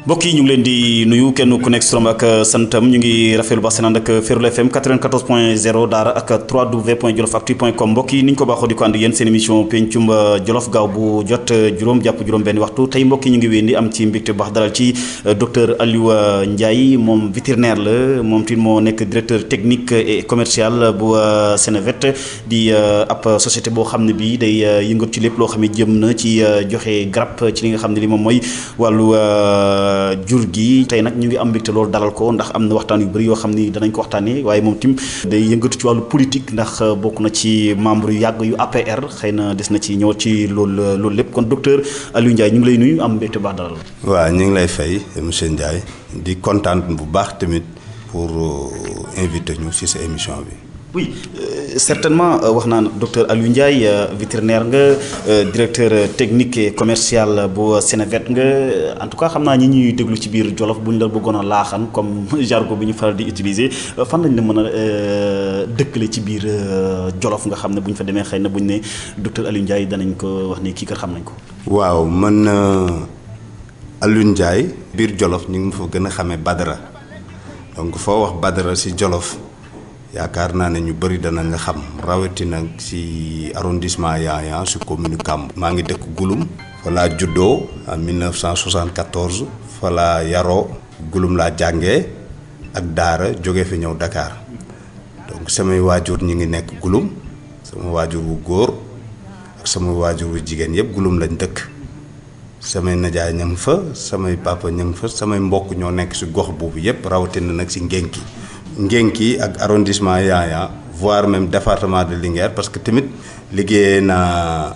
mbokk yi ñu ngi leen di nuyu kenn ku nekk turam ak santam ñu ngi rafetlu ba seen ànd ak Ferlo FM 94.0 Daara ak 3w.jolofactu.com mbokk yi ni ñu ko baaxoo di ko ànd yéen seen émission pencum Jolof gaaw bu jot juróom jàpp juróom benn waxtu tey mbokk yi ñu ngi wéy di am ci mbégte bu baax dalal ci docteur Aliou Ndiaye moom vétérinaire la moom tamit moo nekk directeur technique et commercial bu Senevet di ab société boo xam ne bii day yëngatu ci lépp loo xam ne jëm na ci joxe garab ci li nga xam ne li moom mooy wàllu jur gi tey nag ñu ngi am mbégte loolu dalal ko ndax am na waxtaan yu bëri yoo xam ni danañ ko waxtaanee waaye moom tim day yëngatu ci wàllu politique ndax bokk na ci membre yu yàgg yu APR xëy na des na ci ñëw ci loolu lépp kon docteur Aliou Ndiaye ñu ngi lay nuyu am mbégte baax dalal. waaw ñu ngi lay fay monsieur Ndiaye di kontaan bu baax tamit pour inviter ñu ci sa émission bi. oui certainement wax naa docteur Aliou Ndiaye vétérinaire nga directeur technique et commercial bu Senevet nga en tout cas xam naa ñi ñuy déglu ci biir Jolof bu ñu la bëggoon a laaxan comme jargon bi ñu faral di utiliser fan lañ la mën a dëkkale ci biir Jolof nga xam ne bu ñu fa demee xëy na bu ñu ne docteur Aliou Ndiaye danañ ko wax ni kii kat xam nañ ko. waaw man Aliou Ndiaye biir Jolof ñu ngi fa gën a xamee Badara donc foo wax Badara ci Jolof. yaakaar naa ne ñu bëri danañ la xam rawatina ci arrondissement Yaya ci commune Kamb. maa ngi dëkk Gouloum fa laa juddoo en 1974 fa laa yaroo Gouloum laa jàngee ak daara jóge fi ñëw Dakar donc samay waajur ñi ngi nekk Gouloum sama waajur wu góor ak sama waajur wu jigéen yëpp Gouloum lañ dëkk samay najaay ña ngi fa samay papa ña ngi fa samay mbokk ñoo nekk ci gox boobu yëpp rawatina nag ci Ngenki ak arrondissement Yaya voire même département de Linguère parce que tamit liggéey naa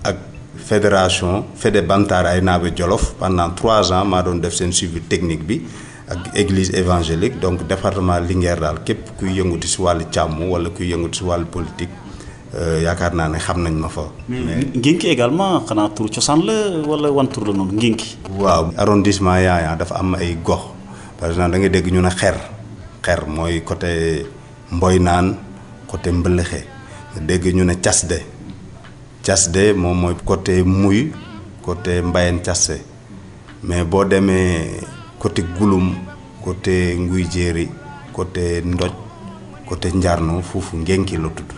ak fédération Fédé Bantara ay naabe Jolof pendant 3 ans maa doon def seen suivi technique bi ak église évangélique donc département Linguère daal képp kuy yënguti ci wàllu càmm wala kuy yënguti ci wàllu politique yaakaar naa ne xam nañ ma fa. mais Ngenki également xanaa tur cosaan la wala wan tur la noonu Ngenki. waaw arrondissement Yaya dafa am ay gox par exemple da nga dégg ñu ne xer mooy côté Mboy naan côté Mbëlëxe dégg ñu ne Casde moom mooy côté Muy côté Mbayeen Casse mais boo demee côté Gouloum côté Nguy Jéeri côté Ndoj côté Njarno foofu Ngenki la tudd.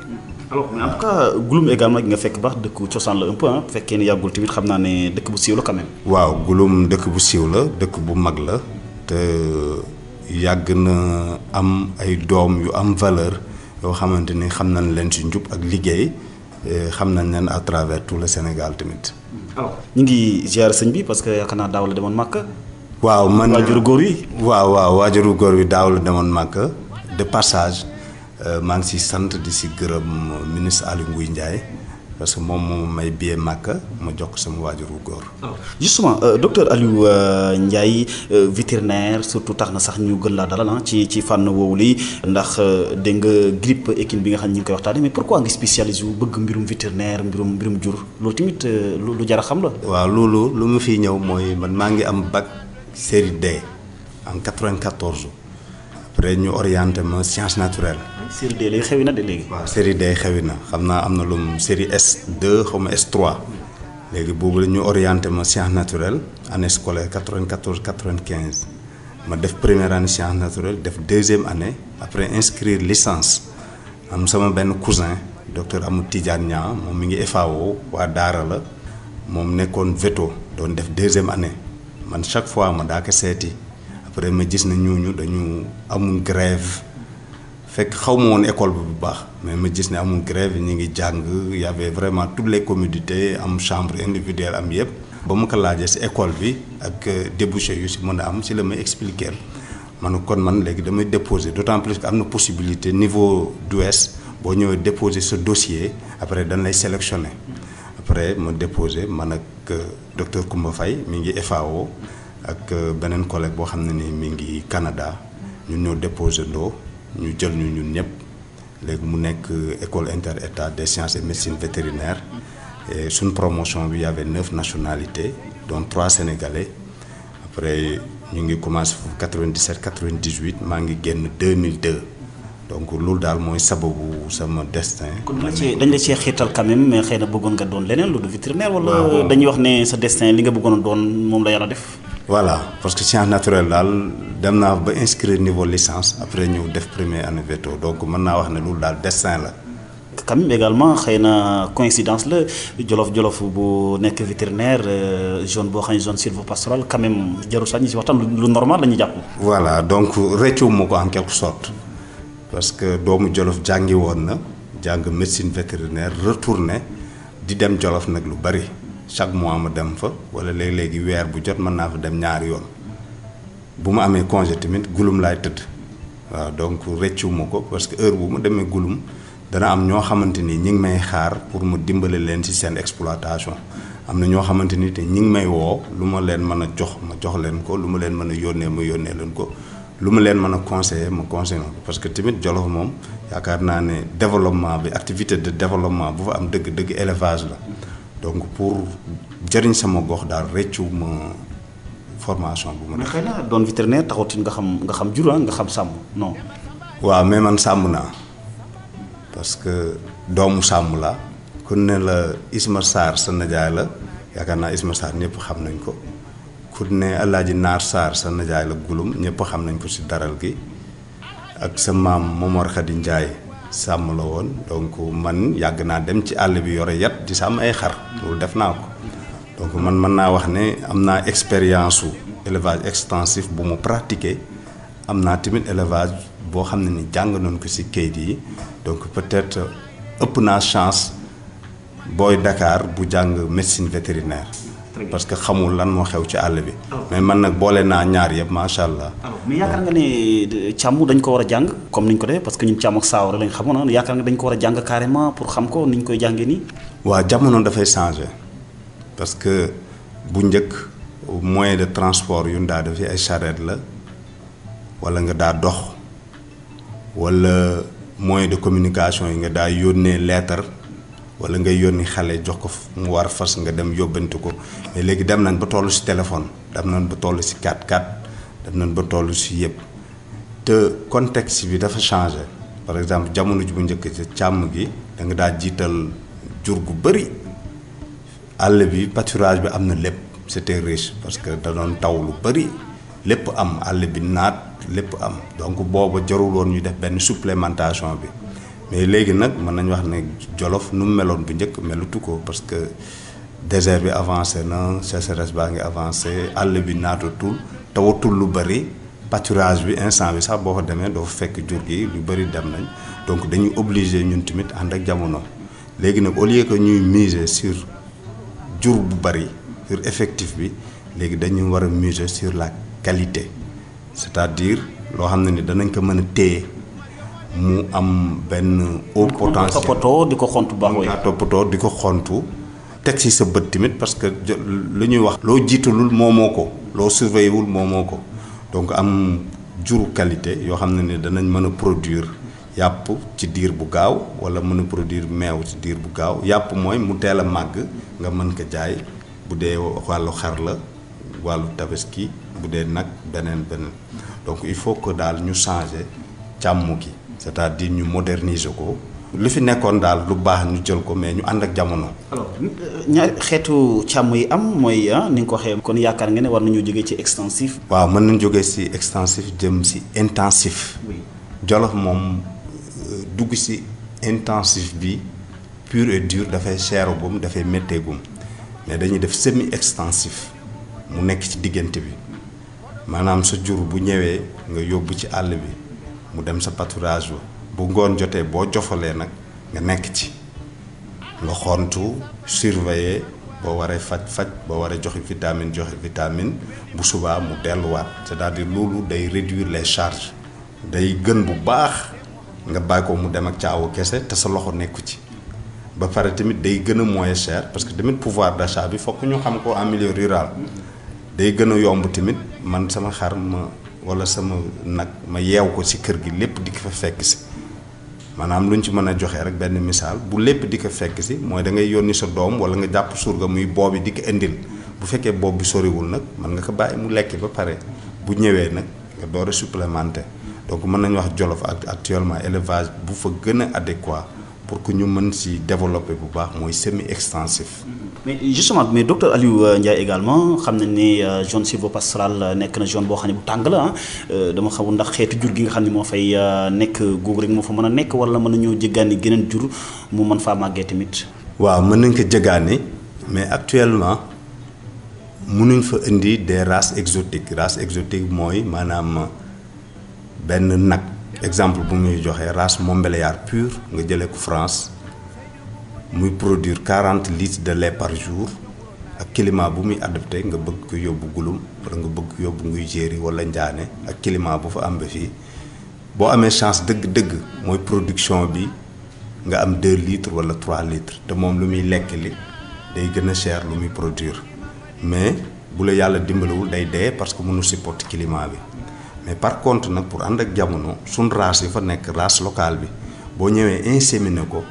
alors mais en tout cas Gouloum également nga fekk baax dëkk cosaan la un peu bu fekkee ne yàggul tamit xam naa ne dëkk bu siiw la quand même. waaw Gouloum dëkk bu siiw la dëkk bu mag la te. yàgg na am ay doom yu am valeur yoo xamante ni xam nañ leen ci njub ak liggéey xam nañ leen à travers tout le Sénégal tamit. alors ñu ngi ziar sëñ bi parce que yaakaar naa daaw la demoon Màkka. waaw man waajuru góor wi. waaw waajuru góor wi daaw la demoon Màkka de passage maa ngi ci sant di ci gërëm ministre Aly Ngouille Ndiaye parce que moom moo may billet Màkka ma jox ko sama waajuru góor. justement docteur Aliou Ndiaye vétérinaire surtout tax na sax ñu gën laa dalal ci fànn woowu lii ndax dégg nga grippe équine bi nga xam ne ñu ngi koy waxtaanee mais pourquoi nga spécialisé wu bëgg mbirum vétérinaire mbirum jur loolu tamit lu jar a xam la. waaw loolu lu ma fiy ñëw mooy man maa ngi am bac série D en 94 après ñu orienté ma science naturelle. série D léegi xewi na de léegi. waaw série D xewi na xam naa am na lum série S2 xaw ma S3 léegi boobu la ñu orienté ma science naturelle année scolaire 94-95 ma def première année science naturelle def deuxième année après inscrire licence am sama benn cousin docteur Amadou Tidiane Niang moom mi ngi FAO waa Daara la moom nekkoon veto doon def deuxième année man chaque fois ma daa ko seeti après ma gis na ñooñu dañu amul grève. fekk xaw ma woon école bi bu baax mais ma gis ne amul grève ñu ngi jàng y avait vraiment toutes les commodités am chambre individuelle am yëpp ba ma ko laajee ci école bi ak débouché yu ci mën a am ci la may expliquer man kon man léegi damay déposer d'autant plus que am na possibilité niveau d'ouest boo ñëwee déposer ce dossier après dañ lay sélectionner après ma déposer man ak docteur Koumba Faye mi ngi FAO ak beneen collègue boo xam ne ni mi ngi Canada ñun ñoo déposer ndoo ñu jël ñu ñun ñëpp léegi mu nekk école inter-état des sciences et médecine vétérinaire et suñ promotion bi y avait 9 nationalités dont 3 sénégalais après ñu ngi commencé foofu 97 98 maa ngi génn 2002 donc loolu daal mooy sababu sama destin. kon dañ la cee xiital quand même mais xëy na bëggoon nga doon leneen lu du vétérinaire wala dañuy wax ne sa destin li nga bëggoon a doon moom la yàlla def. voilà parce que science naturelle daal dem naa ba inscrire niveau licence après ñëw def première année veto donc mën naa wax ne loolu daal destin la. quand même également xëy na coïncidence la jolof bu nekk vétérinaire zone boo xam ne zone sylvopastorale quand même jarul sax ñu si waxtaan lu normal la ñuy jàpp. voilà donc rëccu ma ko en quelque sorte parce que doomu jolof jàngi woon na jàng médecine vétérinaire retourné di dem jolof nag lu bari chaque mois ma dem fa wala léegi weer bu jot mën naa fa dem ñaari yoon bu ma amee congé tamit gulum laay tëdd waaw donc rëccu ma ko parce que heure bu ma demee gulum. dana am ñoo xamante ni ñi ngi may xaar pour mu dimbale leen ci seen exploitation am na ñoo xamante ni te ñi ngi may woo lu ma leen mën a jox ma jox leen ko lu ma leen mën a yónnee ma yónnee leen ko lu ma leen mën a conseiller ma conseiller ko parce que tamit Jolof moom yaakaar naa ne développement bi activité de développement bu fa am dëgg élevage la donc pour jëriñ sama gox daal rëccu ma formation bu ma def. xëy na doon vétérinaire taxut nga xam jur nga xam sàmm non. waaw mais man sàmm naa. parce que doomu sàmm la ku ne la Isma Sarr sa najaay la yaakaar naa Isma Sarr ñëpp xam nañ ko ku ne Alaaji Naar Sarr sa najaay la gulum ñëpp xam nañ ko ci daral gi ak sa maam Momar Khady Ndiaye sàmm la woon donc man yàgg naa dem ci àll bi yore yat di sàmm ay xar loolu def naa ko donc man mën naa wax ne am naa expérience su élevage extensif bu mu pratiquer am naa tamit élevage boo xam ne ni jàng nañ ko ci kayit yi donc peut-être ëpp naa chance booy Dakar bu jàng médecine vétérinaire parce que xamul lan moo xew ci àll bi mais man nag boole naa ñaar yëpp macha allah. mais yaakaar nga ne càmm dañ ko war a jàng comme ni ñu ko defee parce que ñun càmm ak saawara lañ xamoon yaakaar nga dañ ko war a jàng carrément pour xam ko ni ñu koy jàngee nii. waaw jamono dafay changer parce que bu njëkk moyen de transport yu daa dafay ay charrette la wala nga daa dox wala. moyen de communication yi nga daa yónnee lettre wala ngay yónni xale jox ko mu war fas nga dem yóbbante ko mais léegi dem nañ ba toll ci téléphone dem nañ ba toll ci 4x4 dem nañ ba toll ci yëpp te contexte bi dafa changé par exemple jamono ji bu njëkk ci càmm gi da nga daa jiital jur gu bëri àll bi pâturage bi am na lépp c'était riche parce que da doon taw lu bëri lépp am àll bi naat lépp am donc booba jarul woon ñu def benn supplémentation bi mais léegi nag mën nañu wax ne Jolof nu mu meloon bu njëkk melutu ko parce que désert bi avancé na sécheresse baa ngi avancé àll bi naatatul tawatul lu bëri pâturage bi instant bi sax boo fa demee doo fekk jur gi lu bëri dem nañ donc dañuy obligé ñun tamit ànd ak jamono léegi nag au lieu que ñuy miser sur jur bu bëri sur effectif bi léegi dañuy war a miser sur la qualité c'est-à-dire loo xam ne ni danañ ko mën a téye mu am benn haut potentiel toppatoo di ko xontu baax nga toppatoo di ko xontu teg ci sa bët tamit parce que lu ñuy wax loo jiitalul moomoo ko loo surveillé wul moomoo ko donc am juru qualité yoo xam ne ni danañ mën a produire yàpp ci diir bu gaaw wala mën a produire meew ci diir bu gaaw yàpp mooy mu teel a màgg nga mën ko jaay bu dee wàllu xar la wàllu tabaski bu dee nag beneen donc il faut que daal ñu changer càmm gi c'est-à-dire ñu moderniser ko lu fi nekkoon daal lu baax ñu jël ko mais ñu ànd ak jamono. alors ñaari xeetu càmm yi am mooy ni nga ko waxee kon yaakaar nga ne war nañoo jógee ci extensif. waaw mën nañu jógee ci extensif jëm ci intensif. Jolof moom dugg ci intensif bi pur et dur dafay cheragum dafay métteegum mais dañuy def semi extensif mu nekk ci diggante bi maanaam sa jur bu ñëwee nga yóbbu ci àll bi mu dem sa pâturage bu ngoon jotee boo jofalee nag nga nekk ci nga xontu surveiller boo waree faj boo waree joxe vitamine bu subaa mu delluwaat c'est-à-dire loolu day réduire les charges day gën bu baax nga bàyyi ko mu dem ak caawu kese te sa loxo nekku ci ba pare tamit day gën a moins cher parce que tamit pouvoir d'achat bi fokk ñu xam ko en milieu rural day gën a yomb tamit man sama xar ma wala sama nag ma yeew ko ci kër gi lépp di ko fa fekk si maanaam lu ñu ci mën a joxe rek benn misaal bu lépp di ko fekk si mooy da ngay yónni sa doom wala nga jàpp surga muy boobi di ko indil bu fekkee boob bi soriwul nag mën nga ko bàyyi mu lekki ba pare bu ñëwee nag nga door a supplémenter donc mën nañu wax Jolof actuellement élevage bu fa gën a adéquat pour que ñu mën si développer bu baax mooy semi extensif. mais justement mais docteur Aliou Ndiaye également xam nañ ne zone sylvopastorale nekk na zone boo xam ne bu tàng la dama xamul ndax xeetu jur gi nga xam ne moo fay nekk googu rek moo fa mën a nekk wala mën nañoo jéggaani geneen jur mu mën faa màggee tamit. waaw mën nañ ko jéggaani mais actuellement mënuñ fa indi des races exotiques mooy maanaam benn nag exemple bu muy joxee race Montbéliard pure nga jëlee ko France. muy produire 40 litres de lait par jour ak climat bu muy adapté nga bëgg ko yóbbu Gouloume wala nga bëgg ko yóbbu Nguy Jéeri wala Ndiané ak climat bu fa am ba fii boo amee chance dëgg-dëgg mooy production bi nga am 2 litres wala 3 litres te moom lu muy lekk li day gën a cher lu muy produire mais bu la yàlla dimbalawul day dee parce que mënu supporter climat bi mais par contre nag pour ànd ak jamono suñ race yi fa nekk race locale bi boo ñëwee inséminer ko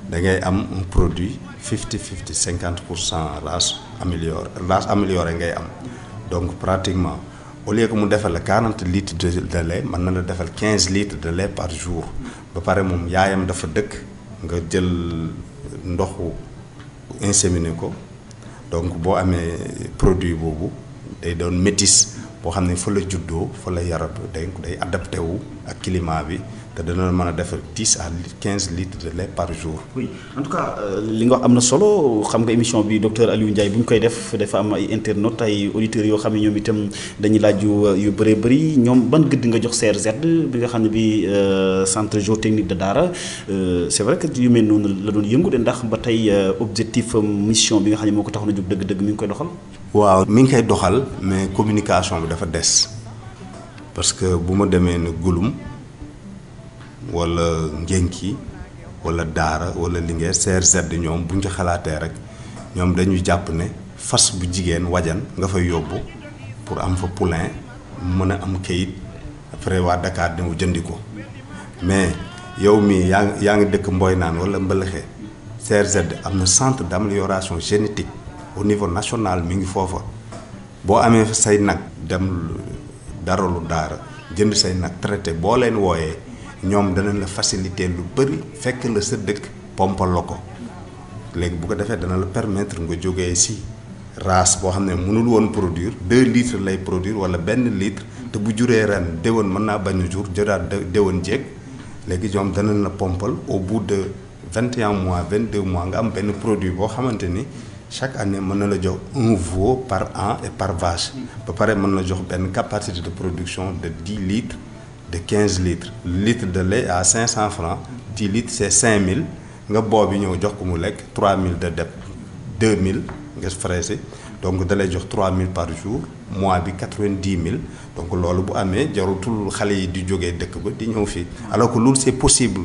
da ngay am un produit 50-50 50% race améliorée ngay am donc pratiquement au lieu que mu defal la 40 litres de lait mën na la defal 15 litres de lait par jour ba pare moom yaayam dafa dëkk nga jël ndoxu inséminer ko donc boo amee produit boobu day doon métis boo xam ne fa la juddoo fa la yarab day adapté wu ak climat bi te dana mën a defar 10 à 15 litres de lait par jour. oui en tout cas li nga wax am na solo xam nga émission bi docteur Aliou Ndiaye bu ñu koy def dafa am ay internautes ay auditeurs yoo xam ne ñoom itam dañuy laaj yu bëree bëri ñoom ban gëdd nga jox CRZ bi nga xam ne bi centre géotechnique de Daara c'est vrai que yu mel noonu la doon yëngu de ndax ba tey objectif mission bi nga xam ne moo ko taxoon a jóg dëgg-dëgg mi ngi koy doxal. waaw mi ngi koy doxal mais communication bi dafa des parce que bu ma demee ne Gouloume wala Ngenki wala Daara wala Linguère CRZ ñoom bu ñu ko xalaatee rek ñoom dañuy jàpp ne fas bu jigéen wajan nga fay yóbbu pour am fa poulain mën a am kayit après waa Dakar ñëw jëndi ko mais yow mii yaa ngi dëkk Mboy naan wala Mbëlëxe CRZ am na centre d'amélioration génétique au niveau national mi ngi foofa boo amee say nag dem daralu Daara jënd say nag traité boo leen wooyee ñoom danañ la faciliter lu bëri fekk la sa dëkk pompal la ko léegi bu ko defee dana la permettre nga jógee si race boo xam ne mënul woon produire 2 litres lay produire wala benn litre te bu juree ren déwén mën naa bañ a jur jëraat déwén jéeg léegi ñoom danañ la pompal au bout de 21 mois 22 mois nga am benn produit boo xamante ni chaque année mën na la jox 1 veau par an et par vache ba pare mën na jox benn capacité de production de 10 litres de 15 litres litre de lait à 500 francs 10 litres c'est 5000 nga boobi ñëw jox ko mu lekk 3000 de dep 2000 nga fraissé donc da lay jox 3000 par jour mois bi 90000 donc loolu bu amee jarutul xale yi di jógee dëkk ba di ñëw fii alors que loolu c'est possible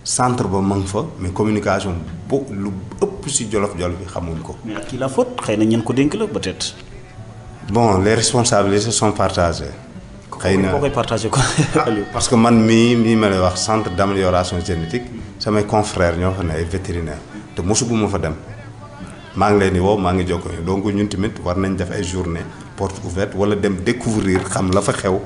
centre ba ma ngi fa mais communication bu lu ëpp ci jolof-jolof bi xamuñ ko. mais à qui la faute xëy na ñeen ko dénk la peut-être. bon les responsabilités sont partagées. xëy na koy partagé ko. parce que man mii ma lay wax centre d'amélioration génétique samay confrères ñoo fa ne ay vétérinaires te mosuguma fa dem maa ngi leen di woo maa ngi jokkoo donc ñun tamit war nañ def ay journée porte ouverte wala dem découvrir xam la fa xew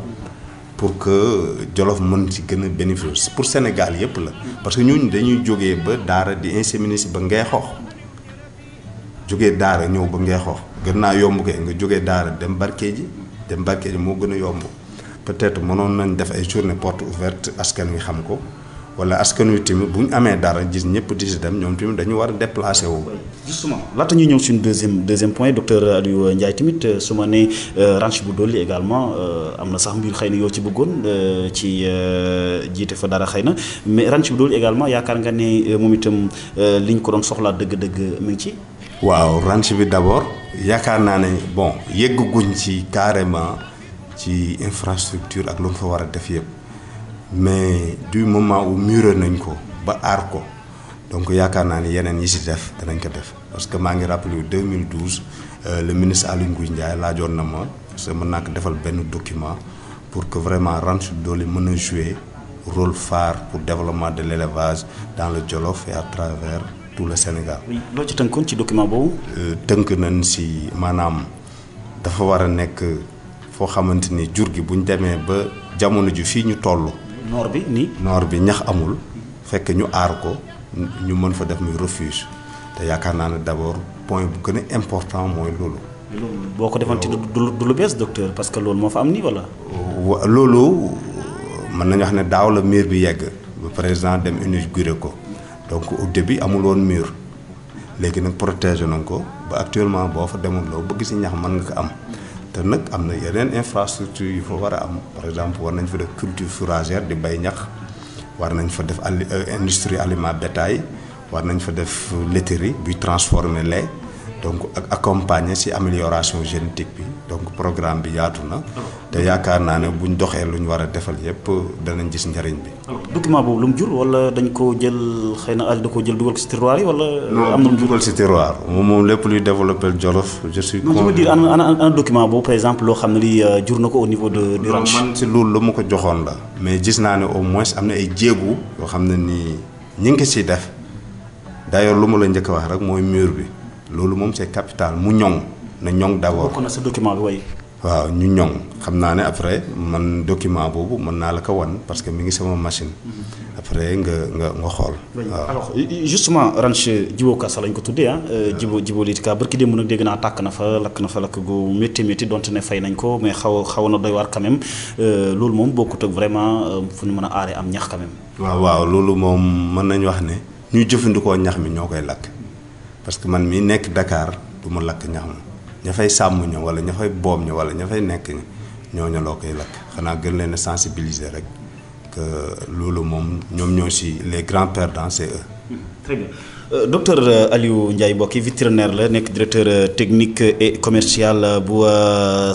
pour que Jolof mën ci gën a bénéficier pour Sénégal yépp la parce que ñun dañuy jógee ba Daara di inséminer si ba Ngeexoox jógee Daara ñëw ba Ngeexoox gën naa yomb kay nga jógee Daara dem Barkédji moo gën a yomb peut-être mënoon nañ def ay journée porte ouverte askan wi xam ko wala askan wi tamit bu ñu amee dara gis ñëpp di si dem ñoom tamit dañu war a déplacer wu. justement laata ñuy ñëw suñu deuxième point docteur Aliou Ndiaye tamit su ma nee ranch bu Doli également am na sax mbir xëy na yoo ci bëggoon ci jiite fa dara xëy na mais ranch bu Doli également yaakaar nga ne moom itam li ñu ko doon soxlaa dëgg-dëgg mi ngi ci. waaw ranch bi d'abord yaakaar naa ne bon yegguñ ci carrément ci infrastructure ak lu mu fa war a def yëpp. mais du moment où muré nañ ko ba aar ko donc yaakaar naa ni yeneen yi si def danañ ko def parce que maa ngi rappelé 2012 le ministre Aly Ngouille Ndiaye laajoon na ma parce que mën naa ko defal benn document pour que vraiment ranch Doli mën a jouer rôle phare pour développement de l'élevage dans le Jolof et à travers tout le Sénégal. oui loo ci tënkoon ci document boobu. tënk nañ si maanaam dafa war a nekk foo xamante ni jur gi buñ demee ba jamono ji fii ñu toll. noor bi nii. noor bi ñax amul fekk ñu aar ko ñu mën fa def muy refuge te yaakaar naa ne d'abord point bu gën a important mooy loolu. boo ko defante du lu bees docteur parce que loolu moo fa am nii wala. loolu mën nañu wax ne daaw la mur bi yegg ba président dem inauguré ko donc au début amul woon mur léegi nag protéger nañ ko ba actuellement boo fa demoon loo bëgg ci ñax mën nga ko am te nag am na yeneen infrastructure yu fa war a am par exemple war nañ fa def culture fourragère di bay ñax war nañ fa def industrie aliment bétail war nañ fa def laiterie buy transformer lait donc ak accompagner ci amélioration génétique bi donc programme bi yaatu na te yaakaar naa ne buñ doxee lu ñu war a defal yépp danañ gis njariñ bi. document boobu lu mu jur wala dañ ko jël xëy na da ko jël dugal ko ci tiroir yi wala. am na lu mu dugal ci tiroir moom lépp luy développer Jolof je suis. non je veux dire ana document boobu par exemple loo xam ne li jur na ko au niveau de du ranch. man ci loolu la ma ko joxoon la mais gis naa ne au moins am na ay jéegu yoo xam ne nii ñi ngi ko ciy def d'ailleurs lu ma la njëkk a wax rek mooy mur bi. loolu moom c'est capital mu ñoŋ na ñoŋ d'abord. bokk na sa document bi way. waaw ñu ñoŋ xam naa ne après man document boobu mën naa la ko wan parce que mi ngi sama machine. après nga xool. waaw alors justement ranch Djibo Kassa lañ ko tuddee ah. Djibo Leyti-Ka barki démb nag dégg naa tàkk na fa lakk gu métti donte ne fay nañ ko mais xaw na doy waar quand même loolu moom bokkut ak vraiment fu ñu mën a aaree am ñax quand même. waaw loolu moom mën nañu wax ne ñuy jëfandikoo ñax mi ñoo koy lakk. parce que man mii nekk Dakar du ma lakk ñax ma ña fay sàmm ña wala ña fay boom ña wala ña fay nekk ñooñu loo koy lakk xanaa gën leen a sensibiliser rek que loolu moom ñoom ñoo ci les grands perdants c'est eux. Très bien. Docteur Aliou Ndiaye mbokki vétérinaire la nekk directeur technique et commercial bu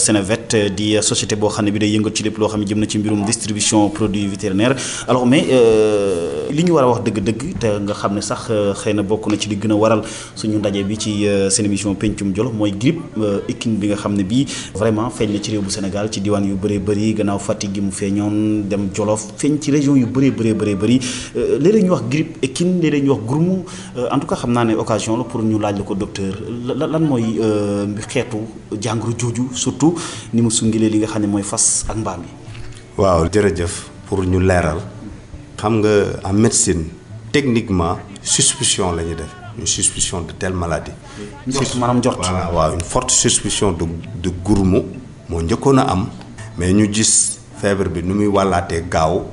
Senevet di société boo xam ne bi day yëngal ci lépp loo xam ne jëm na ci mbirum distribution produits vétérinaires alors mais li ñu war a wax dëgg-dëgg te nga xam ne sax xëy na bokk na ci li gën a waral suñu ndaje bi ci seen émission pencum Jolof mooy grippe équine bi nga xam ne bii vraiment feeñ na ci réew bu Sénégal ci diwaan yu bëree bëri gannaaw Fatick gi mu feeñoon dem Jolof feeñ ci région yu bëree bëri léeg-léeg ñu wax grippe équine léeg-léeg ñu wax gourmou en tout cas xam naa ne occasion la pour ñu laaj la ko docteur lan mooy xeetu jàngoro jooju surtout ni mu sungilee li nga xam ne mooy fas ak mbaam yi. waaw jërëjëf pour ñu leeral xam nga en médecine techniquement suspicion la ñuy def une suspicion de telle maladie. maanaam njort. voilà waaw une forte suspicion de gourmou moo njëkkoon a am mais ñu gis feebar bi nu muy wàllaatee gaaw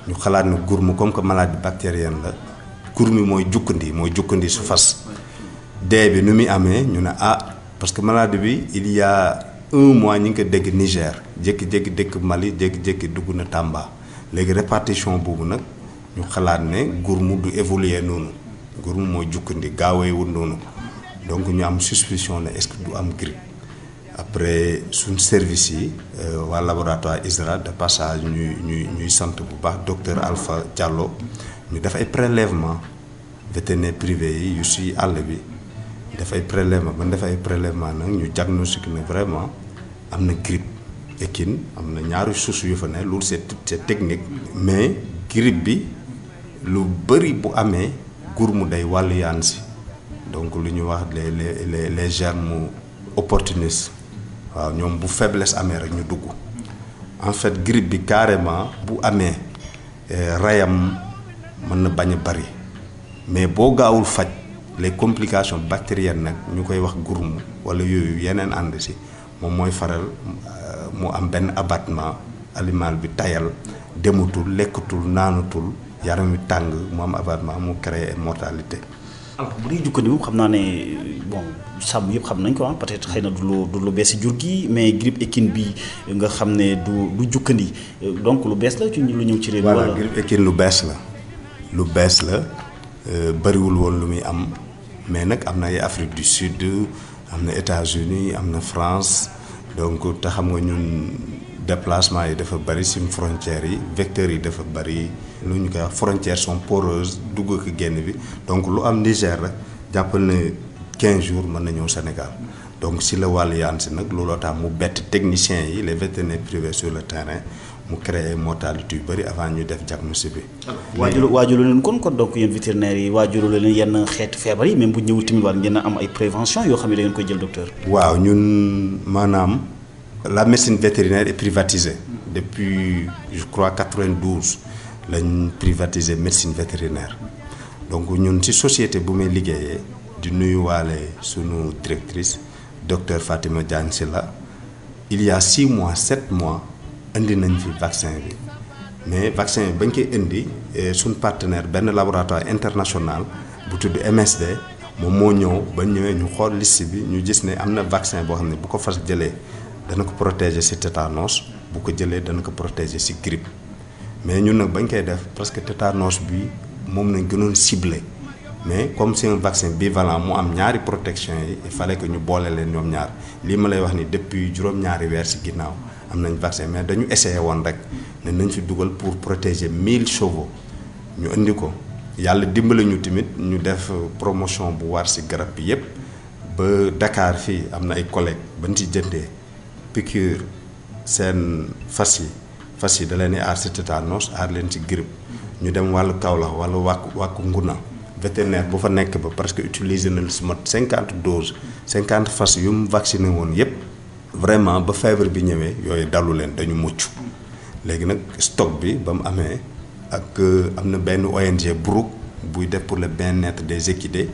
ñu xalaat ne gourmou comme que maladie bactérienne la. gourmi mooy jukkandi su fas dee bi nu muy amee ñu ne parce que maladie bi il y a 1 mois ñi ngi ko dégg Niger jékki-jékki dëkk Mali jékki-jékki dugg na Tamba léegi répartition boobu nag ñu xalaat ne gourmu du évoluer noonu gourmu mooy jukkandi gaaweewul noonu donc ñu am suspicion ne est-ce que du am grippe après suñ service yi waa laboratoire ISRA de passage ñuy sant bu baax docteur Alpha Diallo ñu def ay prélèvement vétérinaire privé yi yu si àll bi def ay prélèvement ba def ay prélèvement nag ñu diagnostic ne vraiment am na grippe équine am na ñaari sources yu fa ne loolu c'est technique mais grippe bi lu bëri bu amee gourmu day wàlliyaan si donc lu ñuy wax les germes opportunistes waaw ñoom bu faiblesse amee rek ñu dugg en fait grippe bi carrément bu amee rayam mën na bañ a bari mais boo gaawul faj les complications bactériennes nag ñu koy wax gourmou wala yooyu yeneen ànd si moom mooy faral mu am benn abattement animal bi tayal demutul lekkatul naanatul yaram wi tàng mu am abattement mu créer mortalité. alors bu dee jukkandi moom xam naa ne bon sàmm yëpp xam nañ ko peut-être xëy na du lu bees si jur gi mais grippe équine bi nga xam ne du jukkandi donc lu bees la ci lu ñëw ci réew mi. voilà grippe équine lu bees la bëriwul woon lu muy am mais nag am na ay Afrique du Sud am na États-Unis am na France donc te xam nga ñun déplacement yi dafa bëri ci frontières yi vecteurs yi dafa bëri lu ñu koy wax frontières sont poreuses dugg ak génn bi donc lu am Niger rek jàppal ne 15 jours mën na ñëw Sénégal donc si la wàllu yaan si nag looloo tax mu bett techniciens yi les vétérinaires privés sur le terrain mu créé mortalité yu bëri avant ñu def diagnostic bi. waajulu leen kon donc yéen vétérinaires yi waajulu leen yenn xeetu feebar yi même bu ñëwul tamit war ngeen a am ay prévention yoo xam ne da ngeen koy jël docteur. waaw ñun maanaam la médecine vétérinaire est privatisée depuis je crois 92 lañ privatiser médecine vétérinaire donc ñun ci société bu may liggéeyee di nuyuwaale sunu directrice docteur Fatima Diagne Sylla il y a 6 mois 7 mois indi nañ fi vaccin bi mais vaccin bi bañ koy indi suñ partenaire benn laboratoire international bu tudd MSD moom moo ñëw ba ñëwee ñu xool liste bi ñu gis ne am na vaccin boo xam ne bu ko fas jëlee dana ko protéger ci tétanos bu ko jëlee dana ko protéger ci grippe mais ñun nag bañ koy def parce que tétanos bi moom nañ gënoon ciblé mais comme c'est un vaccin bivalent mu am ñaari protection yi il fallait que ñu boole leen ñoom ñaar lii ma lay wax ni depuis juróom-ñaari weer ci ginnaaw am nañ vaccin mais dañu essayé woon rek ne nañ fi dugal pour protéger 1000 chevaux ñu indi ko yàlla dimbali ñu tamit ñu def promotion bu war ci garab bi yépp ba Dakar fii am na ay collègues bañ ci jëndee piqûre seen fas yi da leen di aar ci tétanos aar leen ci grippe ñu dem wàllu Kaolack wala wàkku Nguna vétérinaire bu fa nekk ba parce que utiliser na lu si mat 50 doses 50 fas yu mu vacciné woon yépp vraiment ba feebar bi ñëwee yooyu dalu leen dañu mucc léegi nag stock bi ba mu amee ak am na benn ONG Brooke buy def pour le bien-être des équidés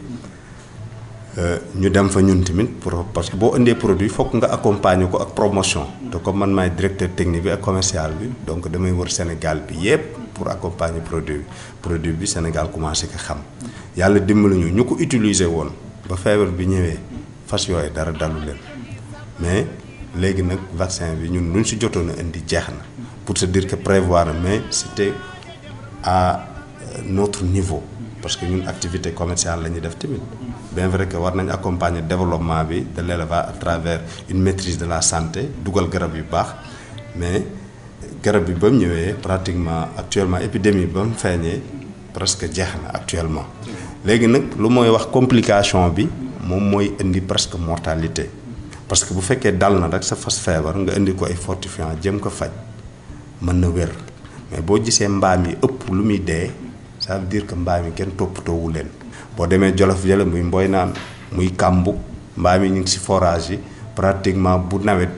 ñu dem fa ñun tamit pour parce que boo indee produit fokk nga accompagner ko ak promotion te comme man maay directeur technique bi ak commercial bi donc damay wër Sénégal bi yépp pour accompagner produit bi Sénégal commencé ko xam yàlla dimbali ñu ko utiliser woon ba feebar bi ñëwee fas yooyu dara dalu leen mais léegi nag vaccin bi ñun luñ ci jotoon a indi jeex na pour se dire que prévoir mais c'était à notre niveau parce que ñun activité commerciale la ñuy def tamit bien vrai que war nañ accompagner développement bi de l'élevage à travers une maîtrise de la santé dugal garab yu baax mais garab bi ba mu ñëwee pratiquement actuellement épidémie ba mu feeñee presque jeex na actuellement léegi nag lu mooy wax complication bi moom mooy indi presque mortalité parce que bu fekkee dal na rek sa fas feebar nga indi ko ay fortifiant jëm ko faj mën na wér mais boo gisee mbaam yi ëpp lu muy dee ça veut dire que mbaam yi kenn toppatoowu leen boo demee Jolof jële muy Mboy Naan muy Kàmbu mbaam yi ñu ngi ci forage yi pratiquement bu nawet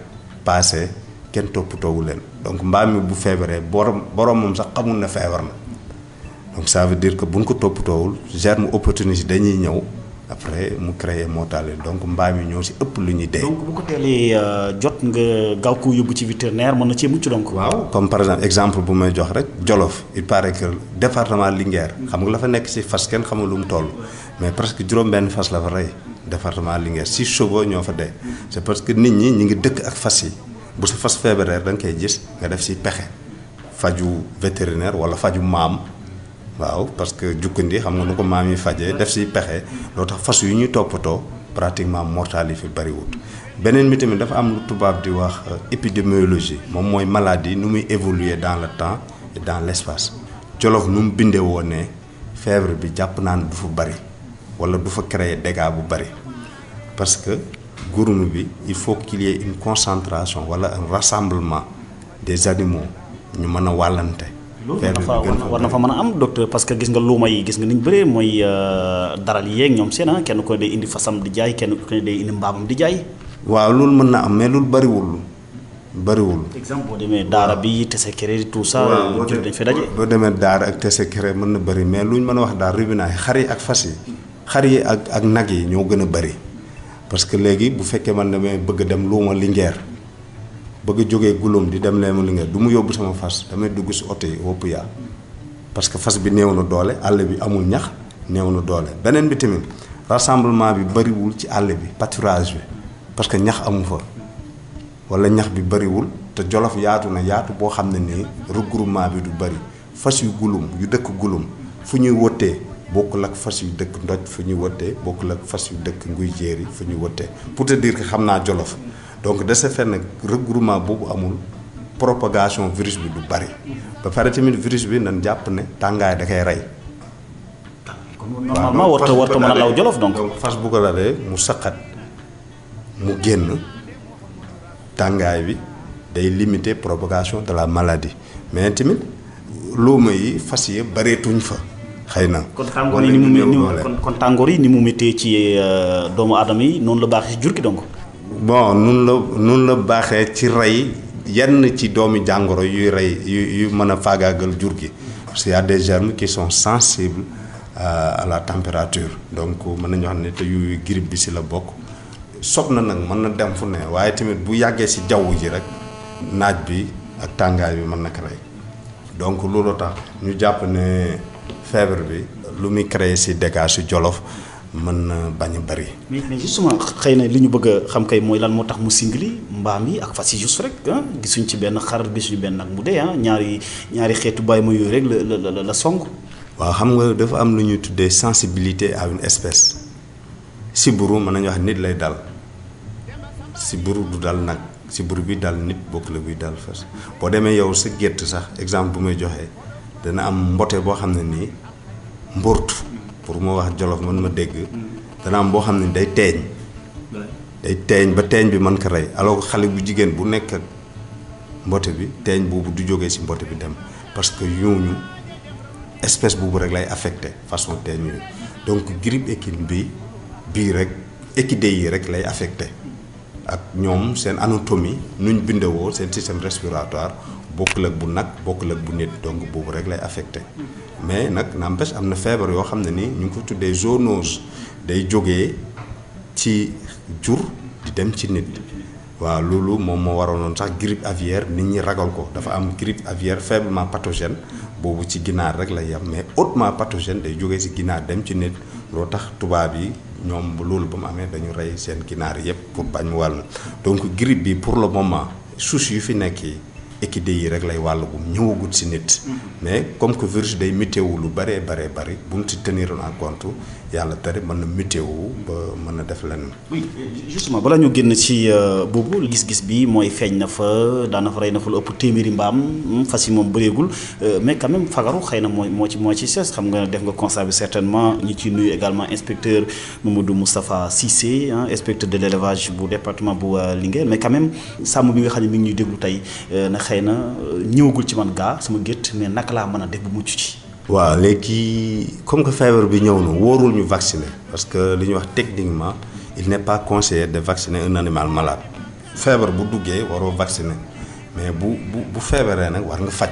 passé kenn toppatoowu leen donc mbaam mi bu feebaree borom moom sax xamul na feebar na donc ça veut dire que buñ ko toppatoowul germe opportuniste dañuy ñëw après mu créer mortalité donc mbaam yi ñoo ci ëpp lu ñuy dee. donc bu ko teelee jot nga gaaw ko yóbbu ci vétérinaire mën na cee mucc donc. waaw comme par exemple bu may jox rek Jolof il paraît que département Linguère xam nga la fa nekk ci fas kenn xamul lu mu toll mais presque juróom-benn fas la fa rey département Linguère 6 chevaux ñoo fa dee c'est parce que nit ñi ngi dëkk ak fas yi bu sa fas feebaree da nga koy gis nga def ci pexe faju vétérinaire walla faju maam. waaw parce que jukkandi xam nga nu ko maam yi fajee def ci pexe loo tax fas yu ñuy toppatoo pratiquement mortalité fi bariwut beneen bi tamit dafa am lu tubaab di wax épidémiologie moom mooy maladie nu muy évoluer dans le temps et dans l'espace Jolof nu mu bindee woon ne feebar bi jàpp naa ne du fa bari walla du fa créer dégâts bu bari parce que gurnu bi il faut qu'il y ait une concentration walla un rassemblement des animaux ñu mën a wàllante war na fa mën a am docteur parce que gis nga luuma yi gis nga niñ bëree mooy daral yi yeeg ñoom seen kenn ko day indi fasam di jaay kenn ko day indi mbaamam di jaay. waaw loolu mën na am mais loolu bariwul. exemple boo demee daara bi Tessékéré tout ça. dañ fa daje. boo demee daara ak Tessékéré mën na bari mais luñ mën a wax daal rubinaay xar yi ak fas yi xar yi ak nag yi ñoo gën a bari parce que léegi bu fekkee man damay bëgg a dem luuma Linguère bëgg a jógee Gouloum di dem leema Linguère du mu yóbbu sama fas damay dugg ci oto yi wopp yaa parce que fas bi néew na doole àll bi amul ñax néew na doole beneen bi tamit rassemblement bi bariwul ci àll bi pâturage bi parce que ñax amu fa walla ñax bi bariwul te Jolof yaatu na yaatu boo xam ne nii regroupement bi du bari fas yu Gouloum yu dëkk Gouloum fu ñuy wottee bokkul ak fas yu dëkk Ndoj fu ñuy wottee bokkul ak fas yu dëkk Nguy Jéeri fu ñuy wottee pour te dire que xam naa Jolof donc de ce fait nag regroupement boobu amul propagation virus bi du bari ba pare tamit virus bi nan jàpp ne tàngaay da koy rey. normalement warta mën a law Jolof donc fas bu ko dalee mu saqat mu génn tàngaay bi day limiter propagation de la maladie mais tamit luuma yi fas yi bareetuñ fa xëy na. kon tàngoor yi ni mu méttee ci doomu aadama yi noonu la baaxee ci jur gi donc. bon nun la baaxee ci rey yenn ci doomi jàngoro yuy rey yu mën a faagaagal jur gi parce qu'il y a des germes qui sont sensibles à la température donc mën nañu wax ne te yu grippe bi si la bokk sob na nag mën na dem fu ne waaye tamit bu yàggee si jaww ji rek naaj bi ak tàngaay bi mën na ko rey donc loolu tax ñu jàpp ne feebar bi lu muy créé si dégâts si Jolof mën na bañ a bëri. mais justement xëy na li ñu bëgg a xam kay mooy lan moo tax mu singli mbaam yi ak fas yi juste rek gisuñ ci benn xar gisuñu benn nag mu dee ñaari xeetu bàyyi ma yooyu rek la song. waaw xam nga dafa am lu ñuy tuddee sensibilité à une espèce sibbiru mën nañu wax nit lay dal sibbiru du dal nag sibbiru bi dal nit bokk la buy dal fas boo demee yow sa gétt sax exemple bu may joxee dana am mbote boo xam ne nii mbortu pour moo wax Jolof mën ma dégg dana am boo xam ne day teeñ ba teeñ bi mën ko rey alors que xale bu jigéen bu nekk ak mbote bi teeñ boobu du jógee ci mbote bi dem parce que ñooñu espèce boobu rek lay affecté façon teeñ yooyu donc grippe équine bii rek équidés yi rek lay affecté ak ñoom seen anatomie nuñ bindewoo seen système respiratoire bokkul ak bu nag bokkul ak bu nit donc boobu rek lay affecté mais nag n'empêche am na feebar yoo xam ne ni ñu ngi ko tuddee zoonose day jógee ci jur di dem ci nit waaw loolu moom moo waroonoon sax grippe aviaire nit ñi ragal ko dafa am grippe aviaire faiblement pathogène boobu ci ginaar rek lay yem mais hautement pathogène day jógee ci ginaar dem ci nit loo tax tubaab yi ñoom loolu ba mu amee dañu rey seen ginaar yépp pour bañ mu wàll donc grippe bi pour le moment souche yu fi nekk yi équidés yi rek lay wàll bu ñëwagut ci nit mais comme que virus day météo lu bëree bëri bu ñu ci tenir en compte yàlla tere mën na météo ba mën na def lenn. oui justement bala ñu génn ci boobu gis-gis bi mooy feeñ na fa daana fa rey na fa lu ëpp téeméeri mbaam fas yi moom bëreegul mais quand même fagaru xëy na moo ci sees xam nga def nga constat bi certainement ñi ciy nuyu également inspecteur Mamadou Moustapha Cissé inspecteur de l'élevage bu département bu Linguère mais quand même sàmm bi nga xam ne mi ngi ñuy déglu tey na xëy na ñëwagul ci man gaa sama gétt mais naka laa mën a def bu mucc ci. waaw léegi comme que feebar bi ñëw na wóorul ñu vacciner parce que li ñuy wax techniquement il n'est pas conseillé de vacciner un animal malade feebar bu duggee waroo vacciner mais bu feebaree nag war nga faj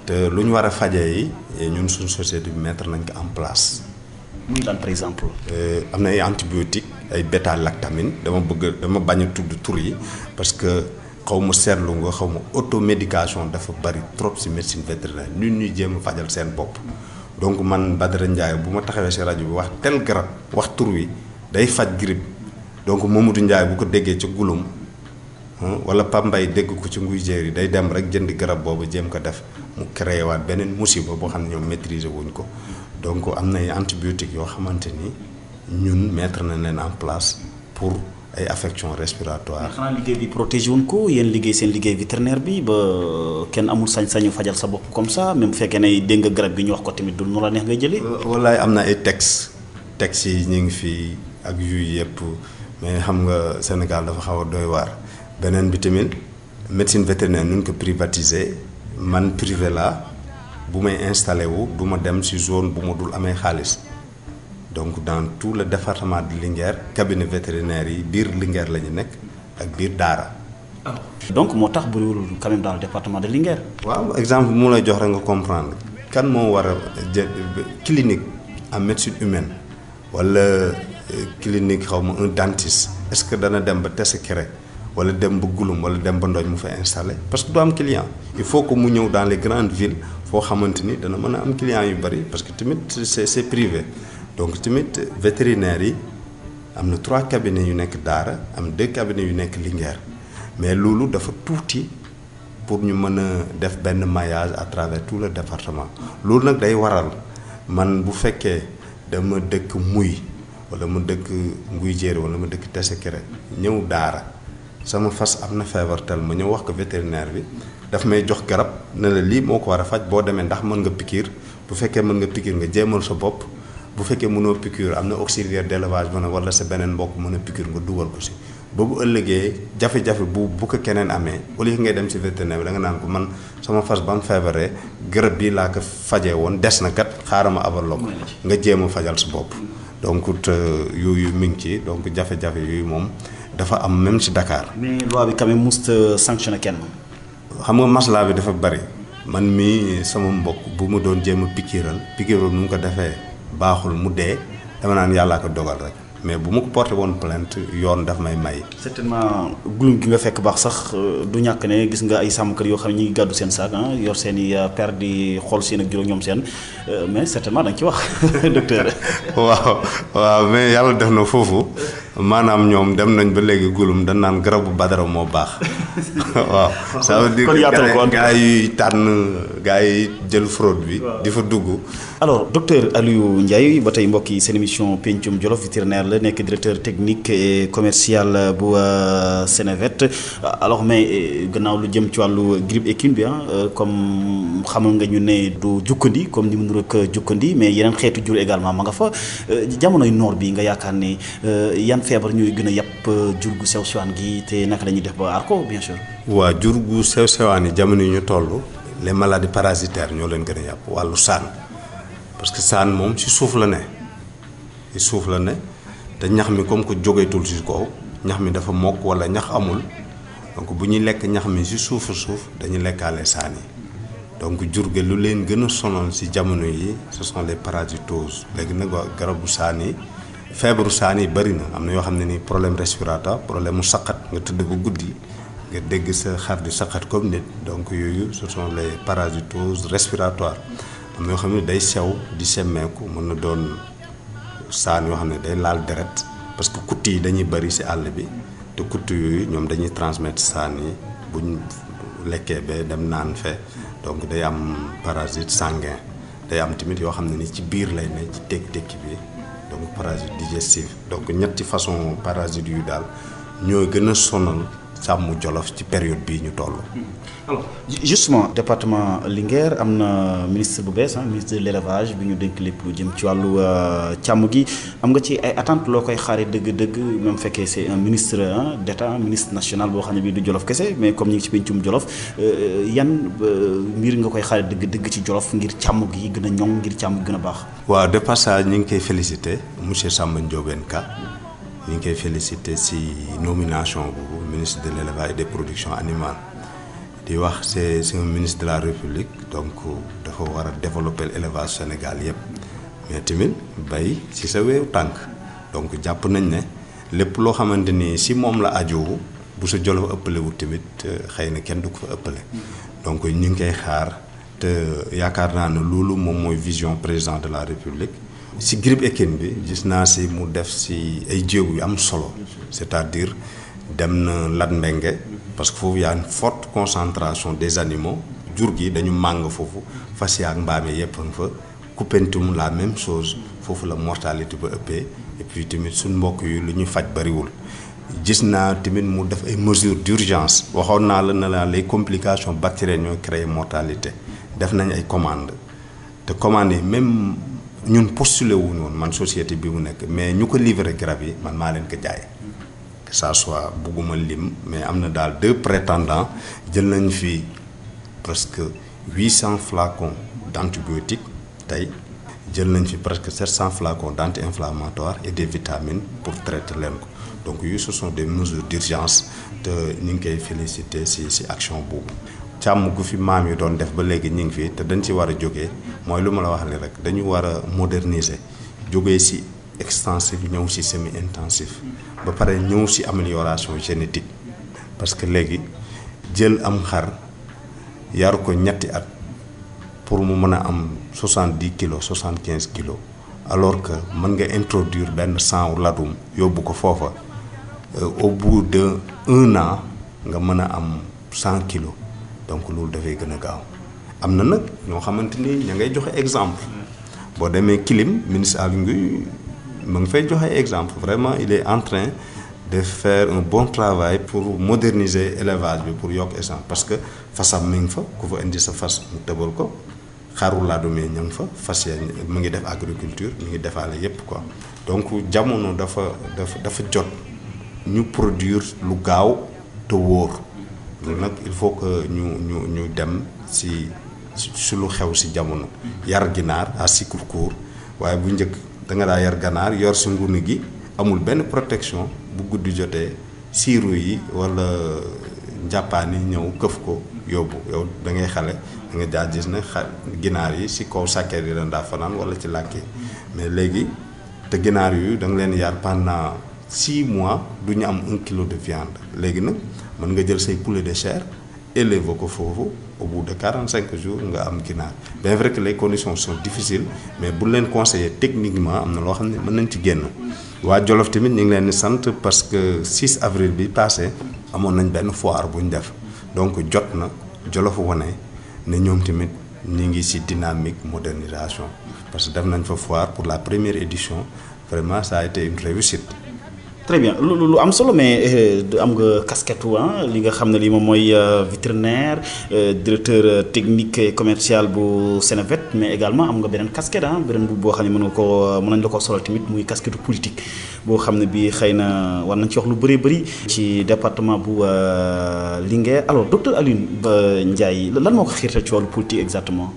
te lu ñu war a fajee yi ñun suñu société bi mettre nañ ko en place. muy lan par exemple. am na ay antibiotiques ay bêta-lactamine dama bañ a tudd tur yi parce que. xaw ma seetlu nga xaw ma automédication dafa bari trop ci médecine vétérinaire ñun ñuy jéem a fajal seen bopp donc man Badara Ndiaye bu ma taxawee ci rajo bi wax tel garab wax tur wi day faj grippe donc Mamadou Ndiaye bu ko déggee ci gulum wala Pape Mbaye dégg ko ci nguy jéer yi day dem rek jënd garab boobu jéem ko def mu créé waat beneen musiba boo xam ne ñoom maîtriser wuñ ko donc am na ay antibiotiques yoo xamante ni ñun mettre nañ leen en place pour ay affection respiratoire. xanaa liggéey bi protégé wuñ ko yéen liggéey seen liggéey vétérinaire bi ba kenn amul sañ-sañu fajal sa bopp comme ça même bu fekkee ne dégg nga garab gi ñu wax ko tamit du nu la neex ngay jëlee. wallaay am na ay textes yi ñu ngi fii ak yu yëpp mais xam nga Sénégal dafa xaw a doy waar beneen bi tamit médecine vétérinaire nu ñu ko privatiser man privé la bu may installé wu du ma dem ci zone bu ma dul amee xaalis. donc dans tout le département de Linguère cabinet vétérinaire yi biir Linguère la ñu nekk ak biir Daara. donc moo tax bëriwul quand même dans le département de Linguère. waaw exemple mu lay jox rek nga comprendre kan moo war a jël clinique en médecine humaine wala clinique xaw ma un dentiste est-ce que dana dem ba Tessékéré wala dem ba Gouloum wala dem ba Ndoj mu fay installé parce que du am client il faut que mu ñëw dans les grandes villes foo xamante ni dana mën a am client yu bari parce que tamit c'est privé. donc tamit vétérinaires yi am na 3 cabinets yu nekk Daara am 2 cabinets yu nekk Linguère mais loolu dafa tuuti pour ñu mën a def benn maillage à travers tout le département loolu nag day waral man bu fekkee dama dëkk Muy wala ma dëkk Nguy Jéeri wala ma dëkk Tessékéré ñëw Daara sama fas am na feebar tel ma ñëw wax ko vétérinaire bi daf may jox garab ne la lii moo ko war a faj boo demee ndax mën nga piqûre bu fekkee mën nga piqûre nga jéemal sa bopp. bu fekkee mënoo piqûre am na auxiliaire d'élevage mën a wala sa beneen mbokk mën a piqûre nga dugal ko si ba bu ëllëgee jafe-jafe bu ko keneen amee au lieu ngay dem si vétérinaire bi da nga naan ko man sama fas ba mu feebaree garab bii laa ko fajee woon des na kat xaaral ma abal la ko nga jéem a fajal sa bopp donc yooyu mi ngi ci donc jafe-jafe yooyu moom dafa am même ci Dakar. mais loi bi quand même must sanctionné kenn. xam nga maslaa bi dafa bari man mii sama mbokk bu mu doon jéem a pikiiral nu mu ko defee baaxul mu dee dama naan yàllaa ko dogal rek mais bu ma ko porté woon plainte yoon daf may may. certainement gulum gi nga fekk baax sax du ñàkk ne gis nga ay sàmmkat yoo xam ne ñi ngi gàddu seen saak yor seen i per di xool seen ak juróom ñoom seen mais certainement da nga ci wax docteur. waaw mais yàlla def na foofu maanaam ñoom dem nañ ba léegi gulum dañ naan garabu badara moo baax waaw. ça veut dire que gaa yi tànn gaa yi jël fraude bi. di fa dugg. alors docteur Aliou Ndiaye ba tey mbokk yi seen émission pencum Jolof vétérinaire la nekk directeur technique et commercial bu Senevet alors mais gannaaw lu jëm ci wàllu grippe équine bi comme xamal nga ñu ne du jukkandi comme ni mu nur ak jukkandi mais yeneen xeetu jur également ma nga fa jamonoy noor bi nga yaakaar ne yan feebar ñooy gën a yàpp jur gu sew sewaan gi te naka la ñuy def ba aar ko bien sûr. waa jur gu sew sewaan yi jamono yi ñu toll les maladies parasitaires ñoo leen gën a yàpp wàllu saan parce que saan moom ci suuf la ne te ñax mi comme que jógeetul ci kaw ñax mi dafa mokk walla ñax amul donc bu ñuy lekk ñax mi ci suuf dañuy lekkaale saan yi donc jur gi lu leen gën a sonal ci jamono yi ce sont les parasitoses léegi nag waa garabu saan yi feebaru saan yi bari na am na yoo xam ne ni problème respiratoire problème mu saqat nga tëdd ba guddi nga dégg sa xar di saqat comme nit donc yooyu ce sont les parasitoses respiratoires am na yoo xam ne day sew di semmeeku mën na doon saan yoo xam ne day laal deret parce que kutt yi dañuy bari ci àll bi te kutt yooyu ñoom dañuy transmettre saan yi buñ lekkee ba dem naan fe donc day am parasite sanguin day am tamit yoo xam ne ni ci biir lay ne ci tekki bi donc parasite digestif donc ñetti façon parasite yu daal ñooy gën a sonal sàmm Jolof ci période bii ñu toll. alors justement département Linguère am na ministre bu bees ministre de l'élevage bi ñu dénk lépp lu jëm ci wàllu càmm gi am nga ci ay attentes loo koy xaaree dëgg-dëgg même fekkee c'est un ministre d'état ministre national boo xam ne bii du Jolof kese mais comme ñu ngi ci pencum Jolof yan mbir nga koy xaaree dëgg-dëgg ci Jolof ngir càmm gi gën a ñoŋ ngir càmm gi gën a baax. waaw de passage ñu ngi koy féliciter monsieur Samba Ndiobène Ka ñu ngi koy féliciter ci nomination bu ministre de l'élevage et des productions animales. di wax c'est un ministre de la République donc dafa war a développer l'élevage Sénégal yëpp mais tamit bay ci sa weewu tànk donc jàpp nañ ne lépp loo xamante ni ci moom la ajoo bu sa Jolof ëppalewul tamit xëy na kenn du ko fa ëppale donc ñu ngi koy xaar te yaakaar naa ne loolu moom mooy vision président de la République ci grippe équine bi gis naa ci mu def ci ay jéego yu am solo c'est-à-dire dem na Latmingué parce que foofu y a une forte concentration des animaux jur gi dañu màng foofu fas ak mbaam yi yëpp a nga fa Koupentoum la même chose foofu la mortalité ba ëppee et puis tamit suñ mbokk yi lu ñu faj bariwul gis naa tamit mu def ay mesures d'urgence waxoon naa la ne la les complications bactériennes ñooy créer mortalité def nañ ay commandes te commandes yi même ñun postulé wuñu woon man société bi mu nekk mais ñu ko livré garab yi man maa leen ko jaay que ça soit bugguma lim mais am na daal 2 prétendants jël nañ fi presque 800 flacons d'antibiotiques tey jël nañ fi presque 700 flacons d'anti-inflammatoires et des vitamines pour traiter leen ko donc yu ce sont des mesures d'urgence te ñu ngi koy féliciter ci action boobu càmm gu fi maam yi doon def ba léegi ñu ngi fi te dañ ci war a jógee mooy lu ma la wax li rek dañu war a moderniser jógee ci extensif ñëw ci semi intensif ba pare ñëw ci amélioration génétique parce que léegi jël am xar yar ko ñetti at pour mu mën a am 70 kilos 75 kilos alors que mën nga introduire benn sang ladum yóbbu ko foofa au bout de 1 an nga mën a am 100 kilos donc loolu dafay gën a gaaw am na nag ñoo xamante ni ña ngay joxe exemple boo demee Kilim ministre Aly Ngouille mu ngi fay joxe exemple vraiment il est en train de faire un bon travail pour moderniser élevage bi pour yokk essence parce que fasam mi ngi fa ku fa indi sa fas mu tëbal ko xaru laadumee ña ngi fa fas ya mu ngi def agriculture mu ngi defaale yépp quoi donc jamono dafa jot ñu produire lu gaaw te wóor loolu nag il faut que ñu dem ci lu xew ci jamono yar ginaar à cycle court waaye bu njëkk da nga daa yar ganaar yor si ngunu gi amul benn protection bu guddi jotee siiru yi wala njàppaan yi ñëw këf ko yóbbu yow da ngay xale da nga daa gis ne ginaar yi si kaw sàkkeet yi dañ daa fanaan wala ci làkk yi mais léegi te ginaar yooyu da nga leen yar pendant 6 mois du ñu am 1 kilo de viande léegi nag mën nga jël say poulet de chair élever ko foofu au bout de 45 jours nga am ginaar bien vrai que les conditions sont difficiles mais bu leen conseiller techniquement am na loo xam ne mën nañ ci génn. waa Jolof tamit ñu ngi leen di sant parce que 6 avril bi passé amoon nañ benn foire bu ñu def donc jot na Jolof wane ne ñoom tamit ñu ngi ci dynamique modernisation parce que def nañ fa foire pour la première édition vraiment ça a été une réussite. très bien lu am solo mais am nga casquette li nga xam ne lii moom mooy vétérinaire directeur technique et commercial bu Senevet mais également am nga beneen casquette beneen boo xam ne mën nañ la ko solo tamit muy casquette politique boo xam ne bii xëy na war nañ ci wax lu bëri ci département bu Linguère alors docteur Alioune Ndiaye lan moo ko xiirtal ci wàllu politique exactement.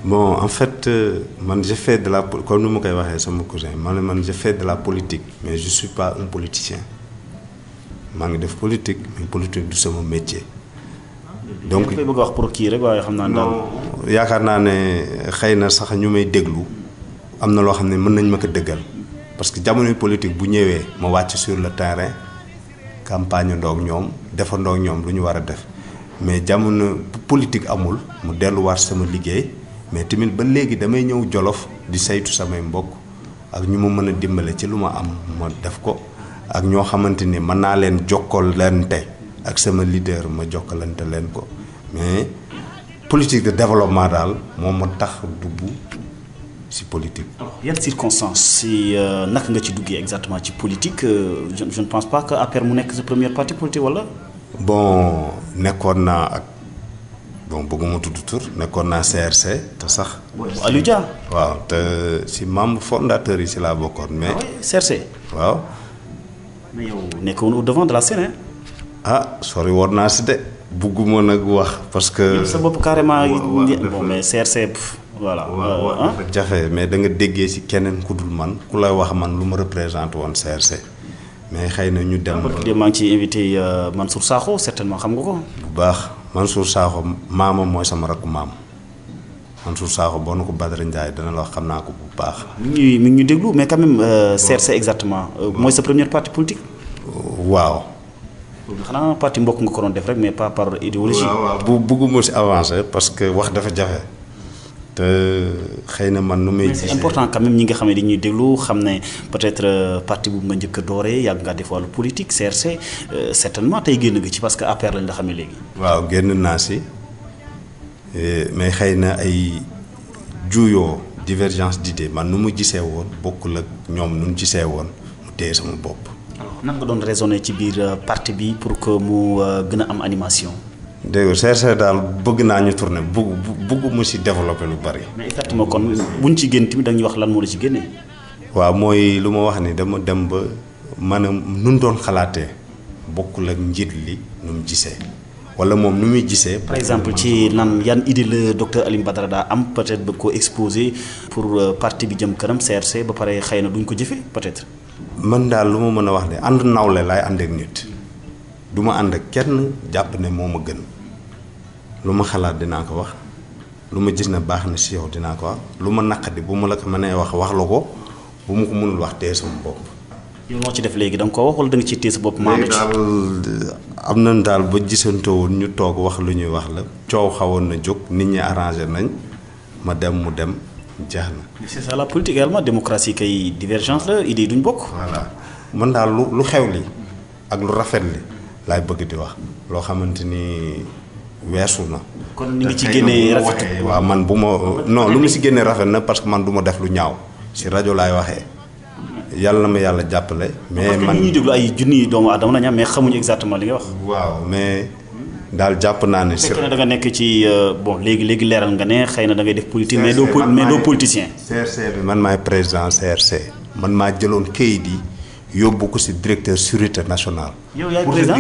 Bon, en fait, man j'ai fait de la comme nous m'avons dit sama cousin, man j'ai fait de la politique, mais je suis pas un politicien. Man def politique, mais politique du sama métier. Donc bëgg wax pour kii rek waaye xam naa daal. yaakaar naa ne xëy na sax ñu may déglu am na loo xam ne mën nañ ma ko dëggal parce que jamono politique bu ñëwee ma wàcc sur le terrain campagne ndoog ñoom defandoo ak ñoom lu ñu war a def mais jamono politique amul mu delluwaat sama liggéey. mais tamit ba léegi damay ñëw Jolof di saytu samay mbokk ak ñu ma mën a dimbale ci lu ma am ma def ko ak ñoo xamante ni mën naa leen jokkalante ak sama leader ma jokkalante leen ko mais politique de développement daal moo ma tax dugg ci politique. yan circonstances si naka nga ci duggee exactement ci politique je ne pense pas que APR mu nekk sa première parti politique wala. bon nekkoon naa ak. bon bëgguma tudd tur nekkoon naa CRC te sax. Aliou Dia. waaw te si membre fondateur yi si laa bokkoon mais. CRC. waaw. mais yow nekkoon au devant de la scène. sori woon naa si de bugguma nag wax parce que. sa bopp carrément. bon mais CRC voilà. waaw jafe mais da nga déggee si keneen ku dul man ku lay wax man lu ma représenté woon CRC mais xëy na ñu dem. maa ngi ciy invité Mansour Sakho certainement xam nga ko. bu baax. Mansour Sakho maama mooy sama rakku maam Mansour Sakho boo na ko Badara Ndiaye dana la wax xam naa ko bu baax. mi ngi ñu déglu mais quand même CRC exactement mooy sa première parti politique. waaw. xanaa parti mbokk nga ko doon def rek mais pas par idéologie. waaw bugguma si avancer parce que wax dafa jafe te xëy na man nu may. c'est important quand même ñi nga xam ne dañuy déglu xam ne peut-être parti bu nga njëkk a dooree yàgg ngaa def wàllu politique CRC certainement tey génn nga ci parce que APR lañ la xamee léegi. waaw génn naa si mais xëy na ay juuyoo divergence d'idées man nu mu gisee woon bokkul ak ñoom nu mu gisee woon mu téye sama bopp. nan nga doon raisonner ci biir parti bi pour que mu gën a am animation. dégg nga CRC daal bëgg naa ñu tourner bëgg mu si développer lu bari. mais exactement kon buñ ci génn tamit dañuy wax lan moo la ci génnee. waaw mooy lu ma wax ni dama dem ba maanaam nu mu doon xalaatee bokkul ak njiit li nu mu gisee wala moom nu muy gisee. par exemple ci lan yan idée la docteur Alioune Badara daa am peut-être ba ko exposer pour parti bi jëm kanam CRC ba pare xëy na duñ ko jëfee peut-être. man daal lu ma mën a wax ne ànd nawle laay ànd ak nit. du ma ànd ak kenn jàpp ne moo ma gën lu ma xalaat dinaa ko wax lu ma gis ne baax na si yow dinaa ko wax lu ma naqadi bu ma la ko mënee wax la ko bu ma ko mënul wax téye sama bopp. yow noo ci def léegi da nga ko wax wala da nga ciy téye sa bopp. maanu ci daal am nañ daal ba gisantoo woon ñu toog wax lu ñuy wax la coow xawoon na jóg nit ñi arrangé nañ ma dem mu dem jeex na. c'est ça la politique également démocratie kay divergence la idée duñ bokk. voilà man daal lu xew li ak lu rafet li. laay bëgg di wax loo xamante ni weesu na. kon ni ngi ci génnee rafet. waaw man bu ma non lu ma si génnee rafet na parce que man du ma def lu ñaaw si rajo laay waxee yàlla na ma yàlla jàppale. mais man ñi ñuy déglu ay junni doomu aadama la ñu mais xamuñu exactement li nga wax. waaw mais daal jàpp naa ne. fekk na da nga nekk ci bon léegi leeral nga ne xëy na da ngay def politique. mais doo politicien. CRC bi man maay président CRC man maa jëloon kayit yi. yóbbu ko ci directeur sûreté nationale. yow yaay président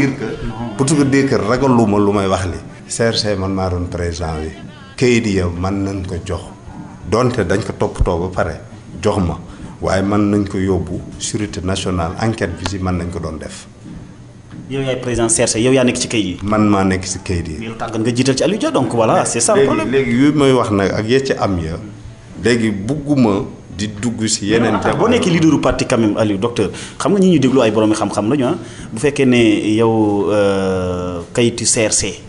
pour te dire que ragaluma lu may wax li CRC man maa doon président bi kayit yi man nañ ko jox donte dañ ko toppatoo ba pare jox ma waaye man nañ ko yóbbu sûreté nationale enquête bi ci man nañ ko doon def yow yaay président CRC yow yaa nekk ci kayit yi. man maa nekk ci kayit yi. yow tàggat nga jiital ci Aliou Dia donc voilà c'est ça le problème. léegi yu may wax nag ak ya ci am ya léegi bugguma di dugg ci yeneen. boo nekkee leaderu parti quand même Aliou docteur xam nga ñi ñuy déglu ay borom xam-xam lañu bu fekkee ne yow kayitu CRC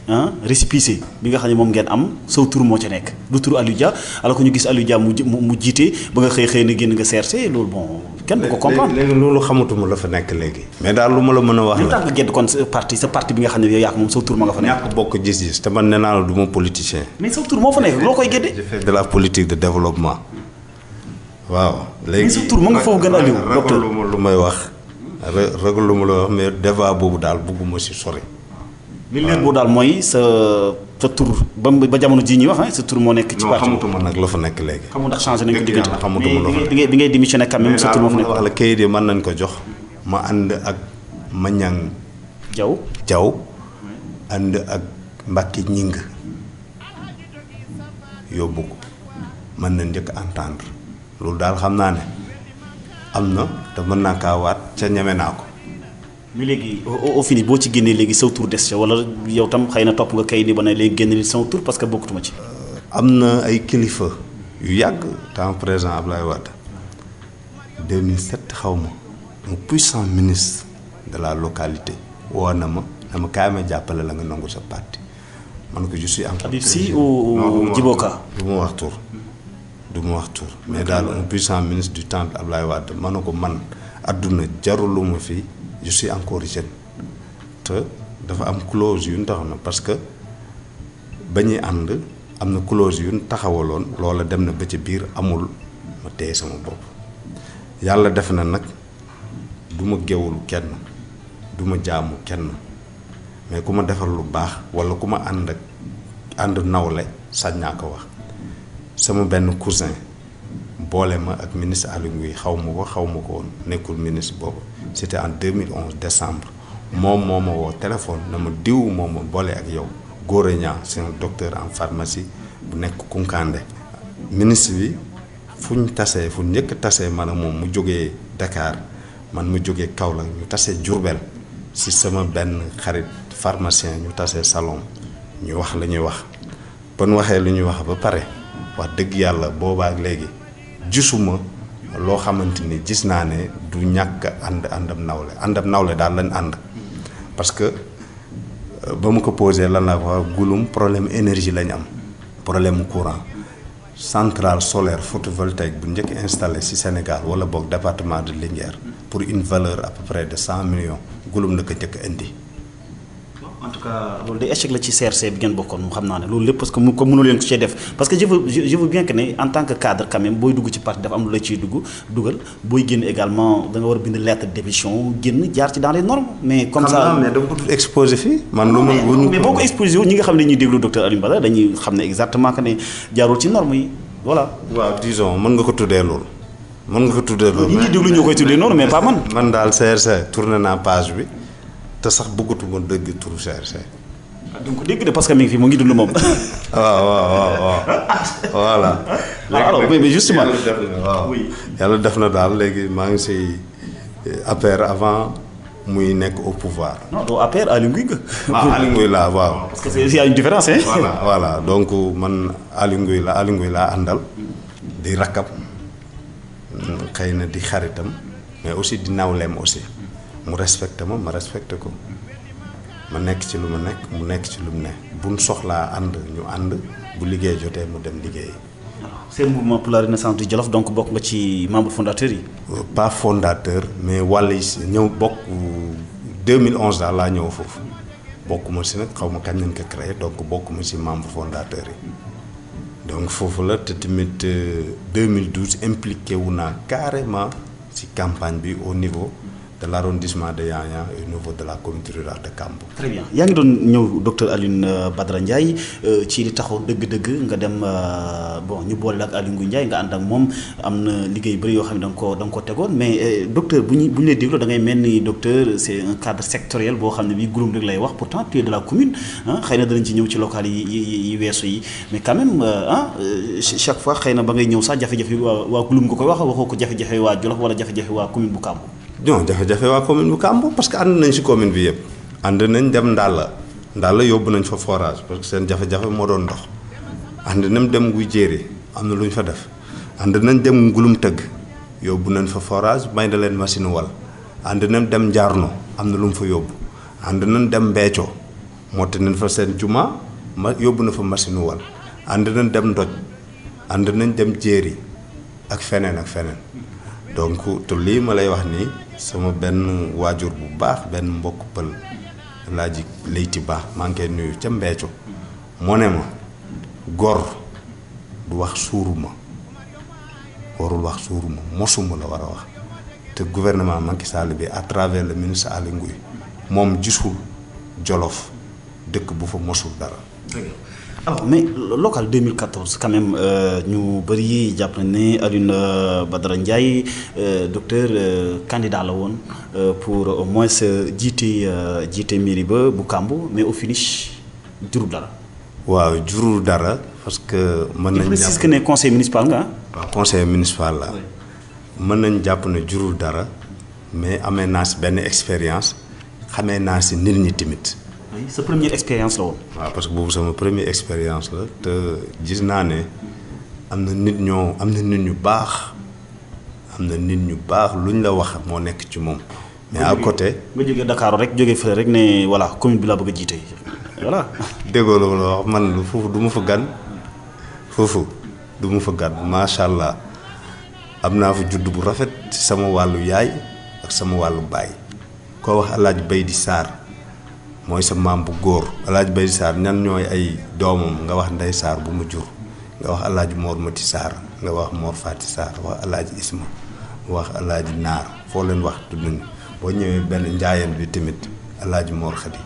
récépissé bi nga xam ne moom ngeen am saw tur moo ca nekk du turu Aliou Dia alors que ñu gis Aliou Dia mu jiite ba nga xëy na génn nga CRC loolu bon kenn du ko comprendre. léegi loolu xamatuma la fa nekk léegi. mais daal lu ma la mën a wax. lu tax nga gedd kon sa parti bi nga xam ne yow yaa ko moom saw tur ma nga fa nekk. ñàkk bokk gis-gis te man nee naa la du ma politicien. mais saw tur moo fa nekk loo koy gedde. je fais de la politique de développement. waaw léegi mais sa tur ma nga foofu gën a Aliou docteur ragaluma lu may wax ragaluma lu may wax mais débat boobu daal bugguma si sori. li leen boobu daal mooy sa tur ba jamono jii ñuy wax sa tur moo nekk. ci parti xamutuma nag la fa nekk léegi. xamul ndax changé nañ ko diggante xamutuma la fa bi ngay démissionné quand même sa tur moo fa nekk. wax la kayit yi mën nañ ko jox ma ànd ak Mañang Jaw ànd ak Mbacke Ñing yóbbu ko mën na njëkk entendre loolu daal xam naa ne am na te mën naa kaa waat ca ñeme naa ko. mais léegi au fini boo ci génnee léegi saw tur des ca wala yow tam xëy na topp nga kay ni ba ne léegi génne li saw tur parce que bokkutuma ci. am na ay kilifa yu yàgg temps président Abdoulaye Wade 2007 xaw ma un puissant ministre de la localité woo na ma dama kaay ma jàppale la nga nangu sa parti man ko je suis encore. Habib Sy ou Djibo Ka. du ma wax tur mais daal un puissant ministre du temps Abdoulaye Wade ma ne ko man adduna jaruluma fi. je suis encore jeune te dafa am clause yu ñu taxaw na parce que ba ñuy ànd am na clause yu ñu taxawaloon loola dem na ba ci biir amul ma téye sama bopp yàlla def na nag du ma géwul kenn du ma jaamu kenn mais ku ma defal lu baax walla ku ma ànd nawle sañ naa ko wax sama benn cousin boole ma ak ministre Aliou Ngouille xaw ma ko woon nekkul ministre boobu c'était en 2011 décembre moom moo ma woo téléphone na ma diw moo ma boole ak yow Gora Niang c'est un docteur en pharmacie bu nekk Kunkande ministre bi fu ñu njëkk tasee man a moom mu jógee Dakar man mu jógee Kaolack ñu tasee Diourbel si sama benn xarit pharmacien ñu tasee salon ñu wax la ñuy wax ba nu waxee lu ñuy wax ba pare wax dëgg yàlla boobaak léegi gisuma loo xamante ni gis naa ne du ñàkk àndam nawle daal lañ ànd parce que ba mu ko posé lan la wax gulum problème énergie lañ am problème courant centrale solaire photovoltaïque bu njëkk installé ci Sénégal wala boog département de Linguère pour une valeur à peu près de 100 millions gulum na ko njëkk indi. En tout cas loolu day échec la ci CRC bi ngeen bokkoon mu xam naa ne loolu lépp parce que mu ko mënu leen ko cee def parce que je veux bien que ne en tant que cadre quand même booy dugg ci parti dafa am lu la ciy dugal booy génn également da nga war a bind lettre de démission génn jaar ci dans les normes mais comme ça mais dama ko exposé fii man lu mais boo ko exposé ñi nga xam ne dañuy déglu docteur Alioune Badara dañuy xam ne exactement que ne jaarul ci normes yi voilà. waaw disons mën nga ko tuddee loolu. ñi ñuy déglu ñoo koy tuddee noonu mais pas man. man daal CRC tourné naa page bi. te sax bëggatuma dëgg turu CRC. donc dégg de parce que mi ngi fi mu ngi dund moom. waaw voilà. alors mais justement yàlla def na daal léegi maa ngi si APR avant muy nekk au pouvoir. non doo APR Aliou Ngouille nga. Aliou Ngouille laa waaw. parce que il y a une différence hein. voilà donc man Aliou Ngouille laa àndal di rakkab xëy na di xaritam mais aussi di nawleem aussi. mu respecté ma respecté ko ma nekk ci lu ma nekk mu nekk ci lu mu ne buñ soxlaa ànd ñu ànd bu liggéey jotee mu dem liggéey. seen mouvement pour la renaissance du Jolof donc bokk nga ci membre fondateur yi. pas fondateur mais wàll yi ñëw bokk 2011 daal laa ñëw foofu bokkuma si nag xaw ma kañ nañ ko créé donc bokkuma si membre fondateur yi donc foofu la te tamit 2012 impliqué wu naa carrément ci campagne bi au niveau. de l'arrondissement de Yaya et au niveau de la communauté rurale de Kambo. Très bien yaa ngi doon ñëw docteur Alioune Badara Ndiaye ci li taxaw dëgg-dëgg nga dem bon ñu boole la ak Aliou Ngouille Ndiaye nga ànd ak moom am na liggéey bëri yoo xam ne da nga ko tegoon mais docteur bu ñu lay déglu da ngay mel ni docteur c'est un cadre sectoriel boo xam ne bii groupe rek lay wax pourtant tu es de la commune xëy na danañ ci ñëw ci local yi weesu yi mais quand même chaque fois xëy na ba ngay ñëw sax jafe-jafe waa groupe nga koy wax waxoo ko jafe-jafe waa Jolof wala jafe-jafe waa commune bu Kambo. non jafe-jafe waa commune bu Kambo parce que ànd nañ si commune bi yëpp ànd nañ dem Ndalla yóbbu nañ fa forage parce que seen jafe-jafe moo doon ndox ànd nañ dem Guy Jéeri am na lu ñu fa def ànd nañ dem Ngulum Tëgg yóbbu nañ fa forage may na leen machine wal ànd nañ dem Njaarno am na lu mu fa yóbbu ànd nañ dem Mbeeco motte nañ fa seen juma yóbbu na fa machine wal ànd nañ dem Ndoj ànd nañ dem Jéeri ak feneen donc te lii ma lay wax nii sama benn waajur bu baax benn mbokk pël Laaji Leyti Ba maa ngi koy nuyu ca Mbeeco moo ne ma gor du wax suuruma warul wax suuruma mosuma la war a wax te gouvernement Macky Sall bi à travers le ministre Aly Ngouille moom gisul Jolof dëkk bu fa mosul dara. alors mais local 2014 quand même ñu bëri jàpp nañ ne Alioune Badara Ndiaye docteur candidat la woon pour au moins jiite mairie ba bu Kambo mais au finish jurul dara. waaw jurul dara parce que. mën nañ jàpp que ne conseil municipal nga waaw conseil municipal la. mën nañ jàpp ne jurul dara mais amee naa si benn expérience xamee naa si nit ñi tamit. oui sa première expérience la woon. waaw parce que boobu sama première expérience la te gis naa ne am na nit ñu baax luñ la wax moo nekk ci moom. mais à côté. nga jógee Dakar rek jógee fële rek ne voilà commune bi laa bëgg a jiite voilà. déggoo la wax man foofu du ma fa gan macha allah am naa fa judd bu rafet ci sama wàllu yaay ak sama wàllu baay koo wax El Hadj Baydi Sarr. mooy sa maam bu góor El Hadj Baydi Sarr ñan ñooy ay doomam nga wax Ndey Sarr bu mu jur nga wax El Hadj Mor Mati Sarr nga wax Mor Fati Sarr wax El Hadj Isma wax El Hadj Naar foo leen wax tudd nañu boo ñëwee benn njaayeen bi tamit El Hadj Mor Khady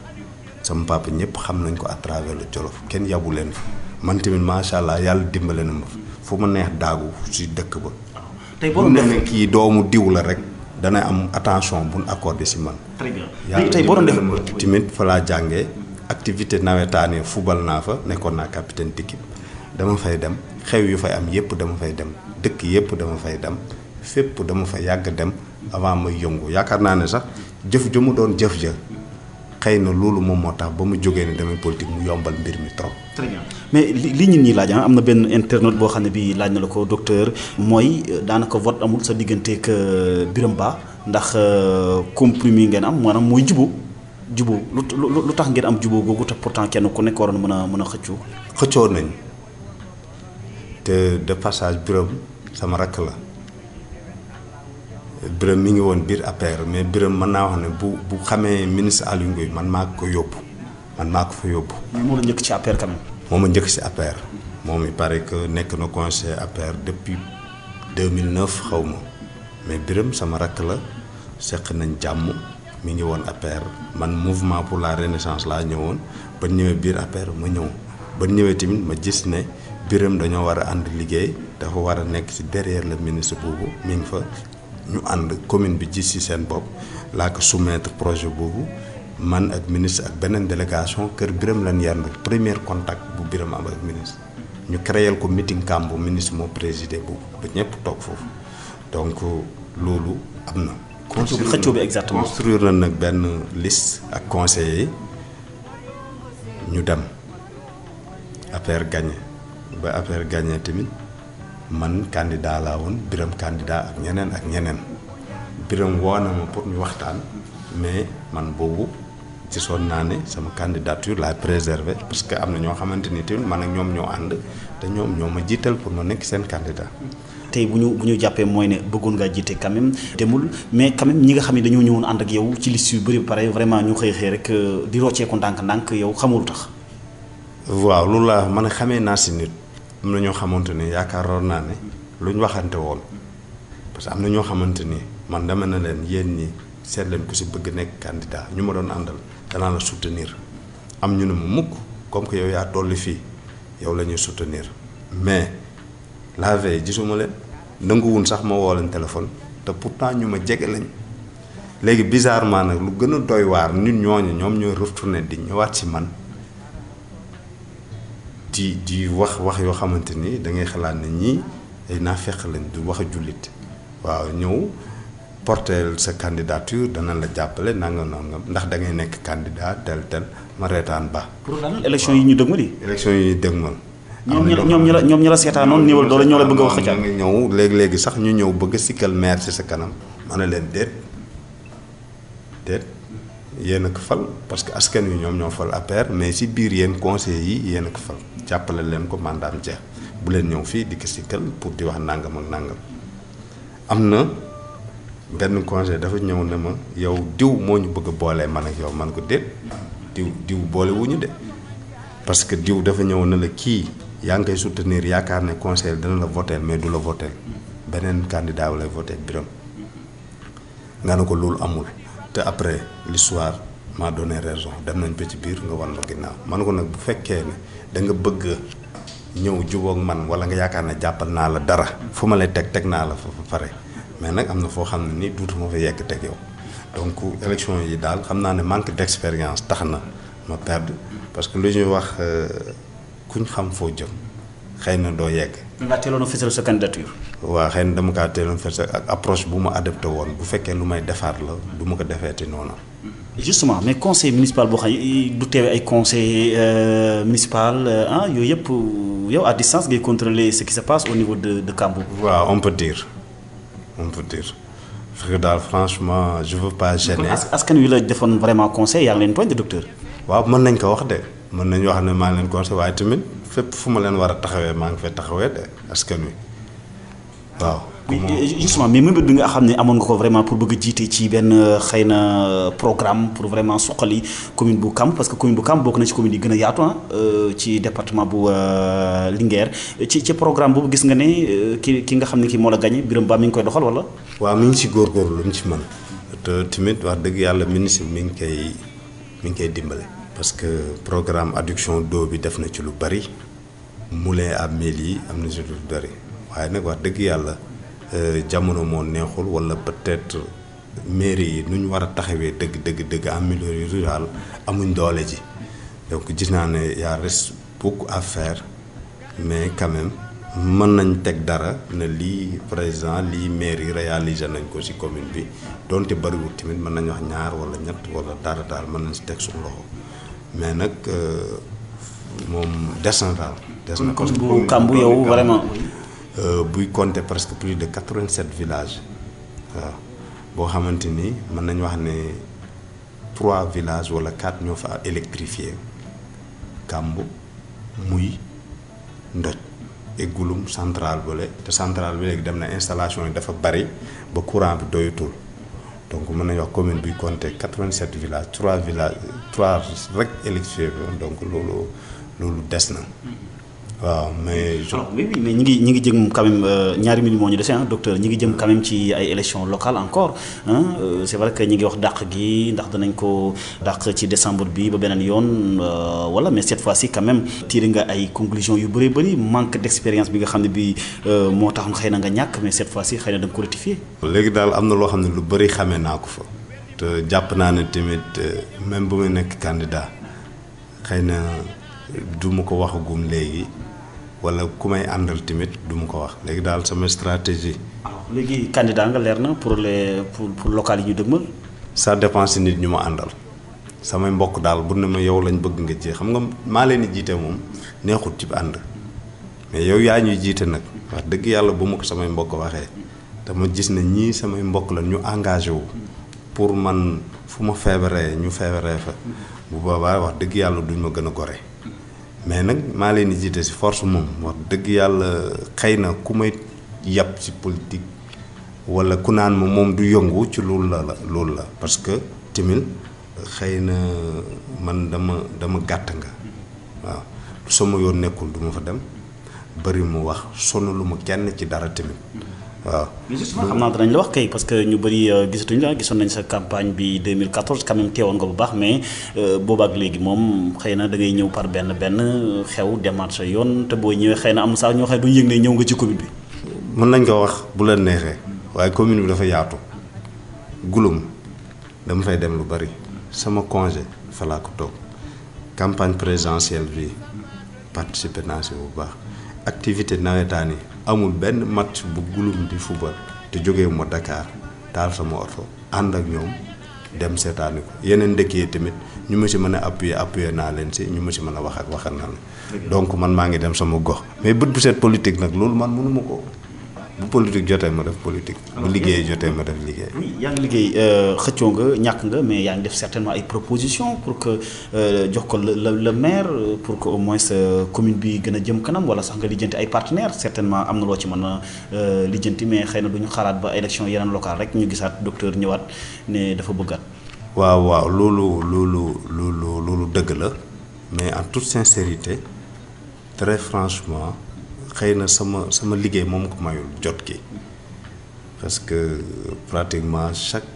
sama papa ñëpp xam nañ ko à travers le Jolof kenn yabu leen fa man tamit macha allah yàlla dimbale na ma fu ma neex daagu si dëkk ba. tey boo ne kii doomu diw la rek. dana am attention bu ñu accordé si man. très bien tey boo doon def tamit fa laa jàngee activité nawetaane fubal naa fa nekkoon naa capitaine d'équipe dama fay dem xew yu fay am yëpp dama fay dem dëkk yëpp dama fay dem fépp dama fa yàgg dem avant may yëngu yaakaar naa ne sax jëf ja mu doon jëf ja xëy na loolu moom moo tax ba mu jógee ne damay politique mu yombal mbir mi trop. très bien mais li ñun ñi laaj am na benn internaute boo xam ne bii laaj na la ko docteur mooy daanaka vote amul sa digganteeg Birame Ba ndax compromis ngeen am maanaam mooy jubóo lu tax ngeen am jubóo googu te pourtant kenn ku nekk waroon mën a xëccoo. xëccoo nañ te de passage Birame sama rakk la Birame mi ngi woon biir APR mais Birame mën naa wax ne bu xamee ministre Aly Ngouille man maa ko fa yóbbu. mais moo la njëkk ci APR quand même. moo ma njëkk ci APR moom il paraît que nekk na conseiller APR depuis 2009 xaw ma mais Birame sama rakk la seq nañ jàmm mi ngi woon APR man mouvement pour la renaissance laa ñëwoon ba ñëwee biir APR ma ñëw ba ñëwee tamit ma gis ne Birame dañoo war a ànd liggéey dafa war a nekk ci derrière le ministre boobu mi ngi fa ñu ànd commune bi gis ci seen bopp laa ko soumettre projet boobu. man ak ministre ak beneen délégation kër Birame lan yendu premier contact bu Birame am ak ministre ñu créer ko meeting Kambo ministre moo présidé boobu ba ñëpp toog foofu donc loolu am na. xëccoo bi exactement construire na nag benn liste ak conseillers ñu dem APR gagné ba APR gagné tamit man candidat laa woon Birame candidat ak ñeneen Birame woo na ma pour ñu waxtaan mais man boobu. ci soon naa ne sama candidature laay préserver parce que am na ñoo xamante ni tamit man ak ñoom ñoo ànd te ñoom ñoo ma jiital pour ma nekk seen candidat. tey bu ñu jàppee mooy ne bëggoon ngaa jiite quand même demul mais quand même ñi nga xam ne dañoo ñëwoon ànd ak yow ci liste yu bëri ba pare vraiment ñu xëy rek di rocceeku ndànk-ndànk yow xamul lu tax. waaw loolu laa man xamee naa si nit am na ñoo xamante ni yaakaaroon naa ne luñ waxante woon parce que am na ñoo xamante ni man dama na leen yéen ñi seet leen ku si bëgg nekk candidat ñu ma doon àndal. danaa la soutenir am ñu ne ma mukk comme que yow yaa tolli fii yow la ñuy soutenir mais la veille gisuma leen nanguwun sax ma woo leen téléphone te pourtant ñu ma jege lañ léegi bizarrement nag lu gën a doy waar nit ñooñu ñoom ñooy retourné di ñëwaat si man di wax yoo xamante ni da ngay xalaat ne ñii ay naafeq lañ du wax a jullit waaw ñëw porter sa candidature dana la jàppale nangam ndax da ngay nekk candidat tel ma reetaan ba. pour lan élection yi ñu dëgmal yi. élection yi ñu dëgmal. ñoom ñi la seetaanoon néewal doole ñoo la bëgg a wax xëccal. nga ñëw léegi sax ñu ñëw bëgg a sikkal maire ci sa kanam. ma ne leen déet yéen a ko fal parce que askan wi ñoom ñoo fal APR mais ci biir yéen conseil yi yéen a ko fal jàppale leen ko mandaam jeex bu leen ñëw fii di ko sikkal pour di wax nangam ak nangam. am na benn conseil dafa ñëw ne ma yow diw moo ñu bëgg a boolee man ak yow man ko déet diw boole wuñu de parce que diw dafa ñëw ne la kii yaa ngi koy soutenir yaakaar ne conseil dana la voter mais du la voter beneen candidat wu lay voter Birame nga ne ko loolu amul te après l'histoire m'a donné raison dem nañ ba ci biir nga wan ma ginnaaw man ko nag bu fekkee ne da nga bëgg ñëw jubóog man wala nga yaakaar ne jàppal naa la dara fu ma lay teg naa la fa pare mais nag am na foo xam ne ni duutuma fa yegg teg yow donc élection yi daal xam naa ne manque d'expérience tax na ma perdre parce que lu ñuy wax kuñ xam foo jëm xëy na doo yegg. nga teeloon a fësal sa candidature. waaw xëy na dama kaa teeloon fësal ak approche bu ma adopté woon bu fekkee lu may defaat la du ma ko defeeti noonu. justement mais conseil municipal boo xam ne du teewee ay conseil municipal yooyu yëpp yow à distance ngay contrôler ce qui se passe au niveau de Kambou. waaw on peut dire parce que daal franchement je veux pas gêner. askan wi la defoon vraiment conseil yaa ngi leen tooñ de docteur. waaw mën nañ ko wax de mën nañu wax ne maa ngi leen conseil waaye tamit fépp fu ma leen war a taxawee maa ngi fay taxawee de askan wi waaw. justement mais mébét bi nga xam ne amoon nga ko vraiment pour bëgg a jiite ci benn xëy na programme pour vraiment suqali commune bu Kambou parce que commune bu Kambou bokk na ci commune yi gën a yaatu ci département bu Linguère ci programme boobu gis nga ne ki nga xam ne kii moo la gagné Birame Ba mi ngi koy doxal wala. waaw mi ngi ci góorgóorlu lu mu ci mën te tamit wax dëgg yàlla ministre mi ngi koy dimbale. parce que programme adduction d'eau bi def na ci lu bari moulin à miel yi am na ci lu bari waaye nag wax dëgg yàlla. jamono moo neexul wala peut-être mairie yi nu ñu war a taxawee dëgg en milieu rural amuñ doole ji donc gis naa ne y a reste beaucoup à faire mais quand même mën nañ teg dara ne lii président lii mairie réaliser nañ ko ci commune bi donte bariwul tamit mën nañ wax ñaar wala ñett wala dara daal mën nañ ci teg suñu loxo mais nag moom des na daal. des na comme bu Kambou yow vraiment. buy compter presque plus de 87 villages waaw boo xamante ni mën nañu wax ne 3 villages wala 4 ñoo fa électrifié Kambou muy Ndoj et Gouloum centrale bële te centrale bi léegi dem na installation yi dafa bari ba courant bi doyatul donc mën nañu wax commune buy compter 87 villages 3 rek électrifié donc loolu des na. waaw mais oui mais ñi ngi jëm quand même ñaari minutes moo ñu dese docteur ñi ngi jëm quand même ci ay élections locales encore c'est vrai que ñi ngi wax dàq gi ndax danañ ko dàq ci décembre bi ba beneen yoon wala mais cette fois-ci quand même tiré nga ay conclusions yu bëri manque d'expérience bi nga xam ne bi moo taxoon xëy na nga ñàkk mais cette fois-ci xëy na da nga ko rectifier. léegi daal am na loo xam ne lu bëri xamee naa ko fa te jàpp naa ne tamit même bu may nekk candidat xëy na du ma ko waxagum léegi. wala ku may àndal tamit du ma ko wax léegi daal sama stratégie. léegi candidat nga leer na pour local yi ñu dëgmal. ça dépend si nit ñu ma àndal samay mbokk daal bu ne ma yow lañ bëgg nga ji xam nga maa leen di jiite moom neexut ci ànd mais yow yaa ñuy jiite nag wax dëgg yàlla bu ma ko samay mbokk waxee dama gis ne ñii samay mbokk la ñu engagé wu pour man fu ma feebaree ñu feebaree fa bu boobaa wax dëgg yàlla duñ ma gën a gore. mais nag maa leen di jiite ci force moom wax dëgg yàlla xëy na ku may yàpp ci politique wala ku naan ma moom du yëngu ci loolu la parce que tamit xëy na man dama gàtt nga waaw sama yoon nekkul du ma fa dem bari mu wax sonalu ma kenn ci dara tamit waaw. mais justement xam naa danañ la wax kay parce que ñu bëri gisatuñ la gisoon nañ sa campagne bi 2014 quand même teewoon nga bu baax mais boobaak léegi moom xëy na da ngay ñëw par benn xew demaat sa yoon te boo ñëwee xëy na am saa ñoo xam ne duñ yëg ne ñëw nga ci commune bi. mën nañ ko wax bu leen neexee waaye commune bi dafa yaatu Gouloum dama fay dem lu bari sama congé fa laa ko toog campagne présidentielle bi participer naa si bu baax activité nawetaan yi amul benn match bu Gouloum di football te jógee ma Dakar taal sama oto ànd ak ñoom dem seetaani ko yeneen dëkk yi tamit ñu ma si mën a appuyer naa leen si ñu ma si mën a waxal naa leen donc man maa ngi dem sama gox mais bët bu set politique nag loolu man mënuma ko bu politique jotee ma def politique bu liggéey jotee ma def liggéey. oui yaa ngi liggéey xëccoo nga ñàkk nga mais yaa ngi def certainement ay propositions pour que jox ko le maire pour que au moins commune bi gën a jëm kanam wala sax nga lijjanti ay partenaires certainement am na loo ci mën a lijjanti mais xëy na du ñu xalaat ba élection yeneen locale rek ñu gisaat docteur ñëwaat ne dafa bëggaat. waaw loolu dëgg la mais en toute sincérité très franchement. xëy na sama liggéey moom ko mayul jot gi parce que pratiquement chaque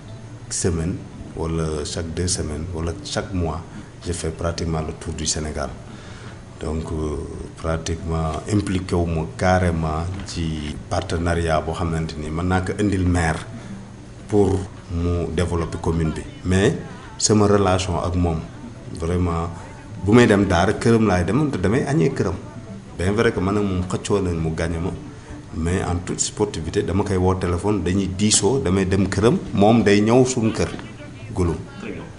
semaine wala chaque 2 semaines wala chaque mois je fais pratiquement le tour du Sénégal donc pratiquement impliqué wu ma carrément ci partenariat boo xamante ni mën naa ko indil maire pour mu développer commune bi mais sama relation ak moom vraiment bu may dem daara këram laay dem te damay añee këram. bien vrai que man ak moom xëccoo nañ mu gagné ma mais en toute sportivité dama koy woo téléphone dañuy diisoo damay dem këram moom day ñëw suñu kër Gouloum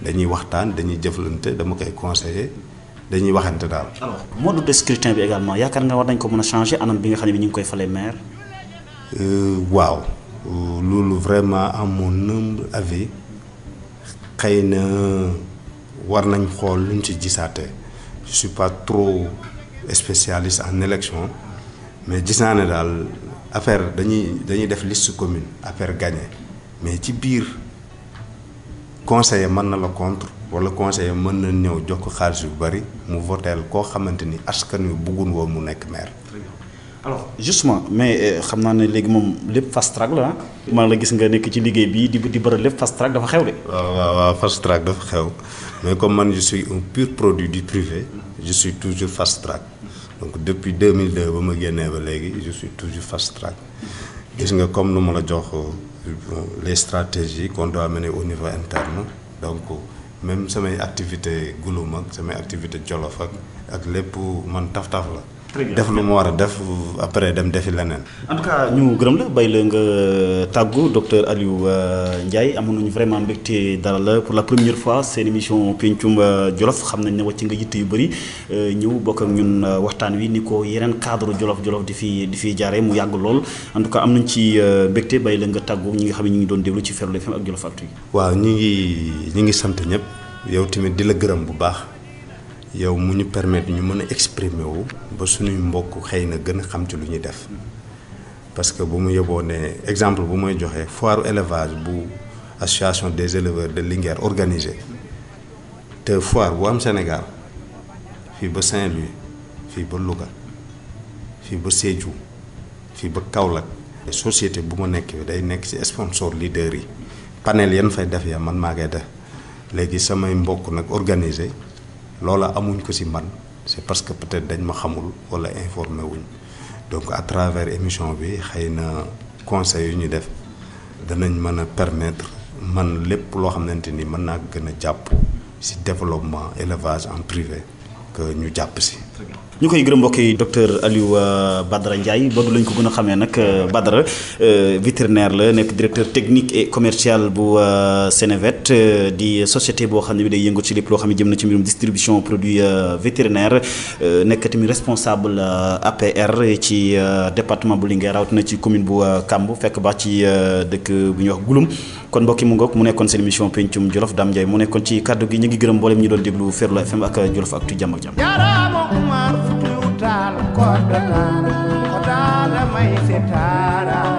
dañuy waxtaan dañuy jëflante dama koy conseiller dañuy waxante daal. alors mode de scrutin bi également yaakaar nga war nañ ko mën a changer anam bi nga xam ne ñu ngi koy falee maire. waaw loolu vraiment à mon humble avis xëy na war nañ xool luñ ci gisaatee je suis pas trop. spécialiste en élection mais gis naa ne daal affaire dañuy def liste commune affaire gagné mais ci biir conseiller mën na la contre wala conseiller mën na ñëw jox ko xaalis bu bari mu voteel koo xamante ni askan wi bëggun woon mu nekk maire. alors justement mais xam naa ne léegi moom lépp fast track la man la gis nga nekk ci liggéey bi di bëri lépp fast track dafa xew de. waaw fast track dafa xew mais comme man je suis un pur produit du privé je suis toujours fast track donc depuis 2002 ba ma génnee ba léegi je suis toujours fast track gis nga comme nu ma la jox les stratégies qu'on doit mener au niveau interne donc même samay activité Gouloum ak samay activité Jolof ak lépp man taf-taf la. def lu mu war a def après dem defi leneen. en tout cas ñu gërëm la bay la nga tàggu docteur Aliou Ndiaye amoon nañu vraiment mbégte dara la pour la première fois seen émission pencum Jolof xam nañ ne wàcc nga yitte yu bëri ñëw bokk ak ñun waxtaan wi ni ko yeneen cadre Jolof di fi jaaree mu yàgg lool en tout cas am nañ ci mbégte bay la nga tàggu ñi nga xam ne ñu ngi doon déglu ci Ferlo FM ak Jolofactu yi. waaw ñi ngi sant ñëpp yow tamit di la gërëm bu baax. yow mu ñu permettre ñu mën a exprimer wu ba suñuy mbokk xëy na gën a xam ci lu ñuy def parce que bu mu yóbboo ne exemple bu may joxee foire élevage bu association des éleveurs de Linguère organisé te foire bu am Sénégal fii ba Saint-Louis fii ba Louga fii ba Sédhiou fii ba Kaolack société bu ma nekk bi day nekk ci sponsor leader yi panel yan fay def ya man maa koy def léegi samay mbokk nag organisé loola amuñ ko ci man c'est parce que peut-être dañ ma xamul walla informé wuñ donc à travers émission bi xëy na conseil yu ñu def danañ mën a permettre man lépp loo xamante ni mën naa gën a jàpp ci développement élevage en privé que ñu jàpp ci. ñu koy gërëm mbokk yi docteur Aliou Badara Ndiaye bëgg lañ ko gën a xamee nag Badara vétérinaire la nekk directeur technique et commercial bu Senevet di société boo xam ne bi day yëngu ci lépp loo xam ne jëm na ci mbirum distribution produit vétérinaire nekk tamit responsable APR ci département bu Linguère rawatina ci commune bu Kamb fekk baax ci dëkk bu ñuy wax Gouloum kon mbokk yi mu ngoog mu nekkoon seen émission pencum Jolof Dame Ndiaye mu nekkoon ci kaddu gi ñu ngi gërëm mboolem ñu doon déglu Ferlo FM ak Jolofactu jàmm ak jàmm. Tal kodana kodana mai setara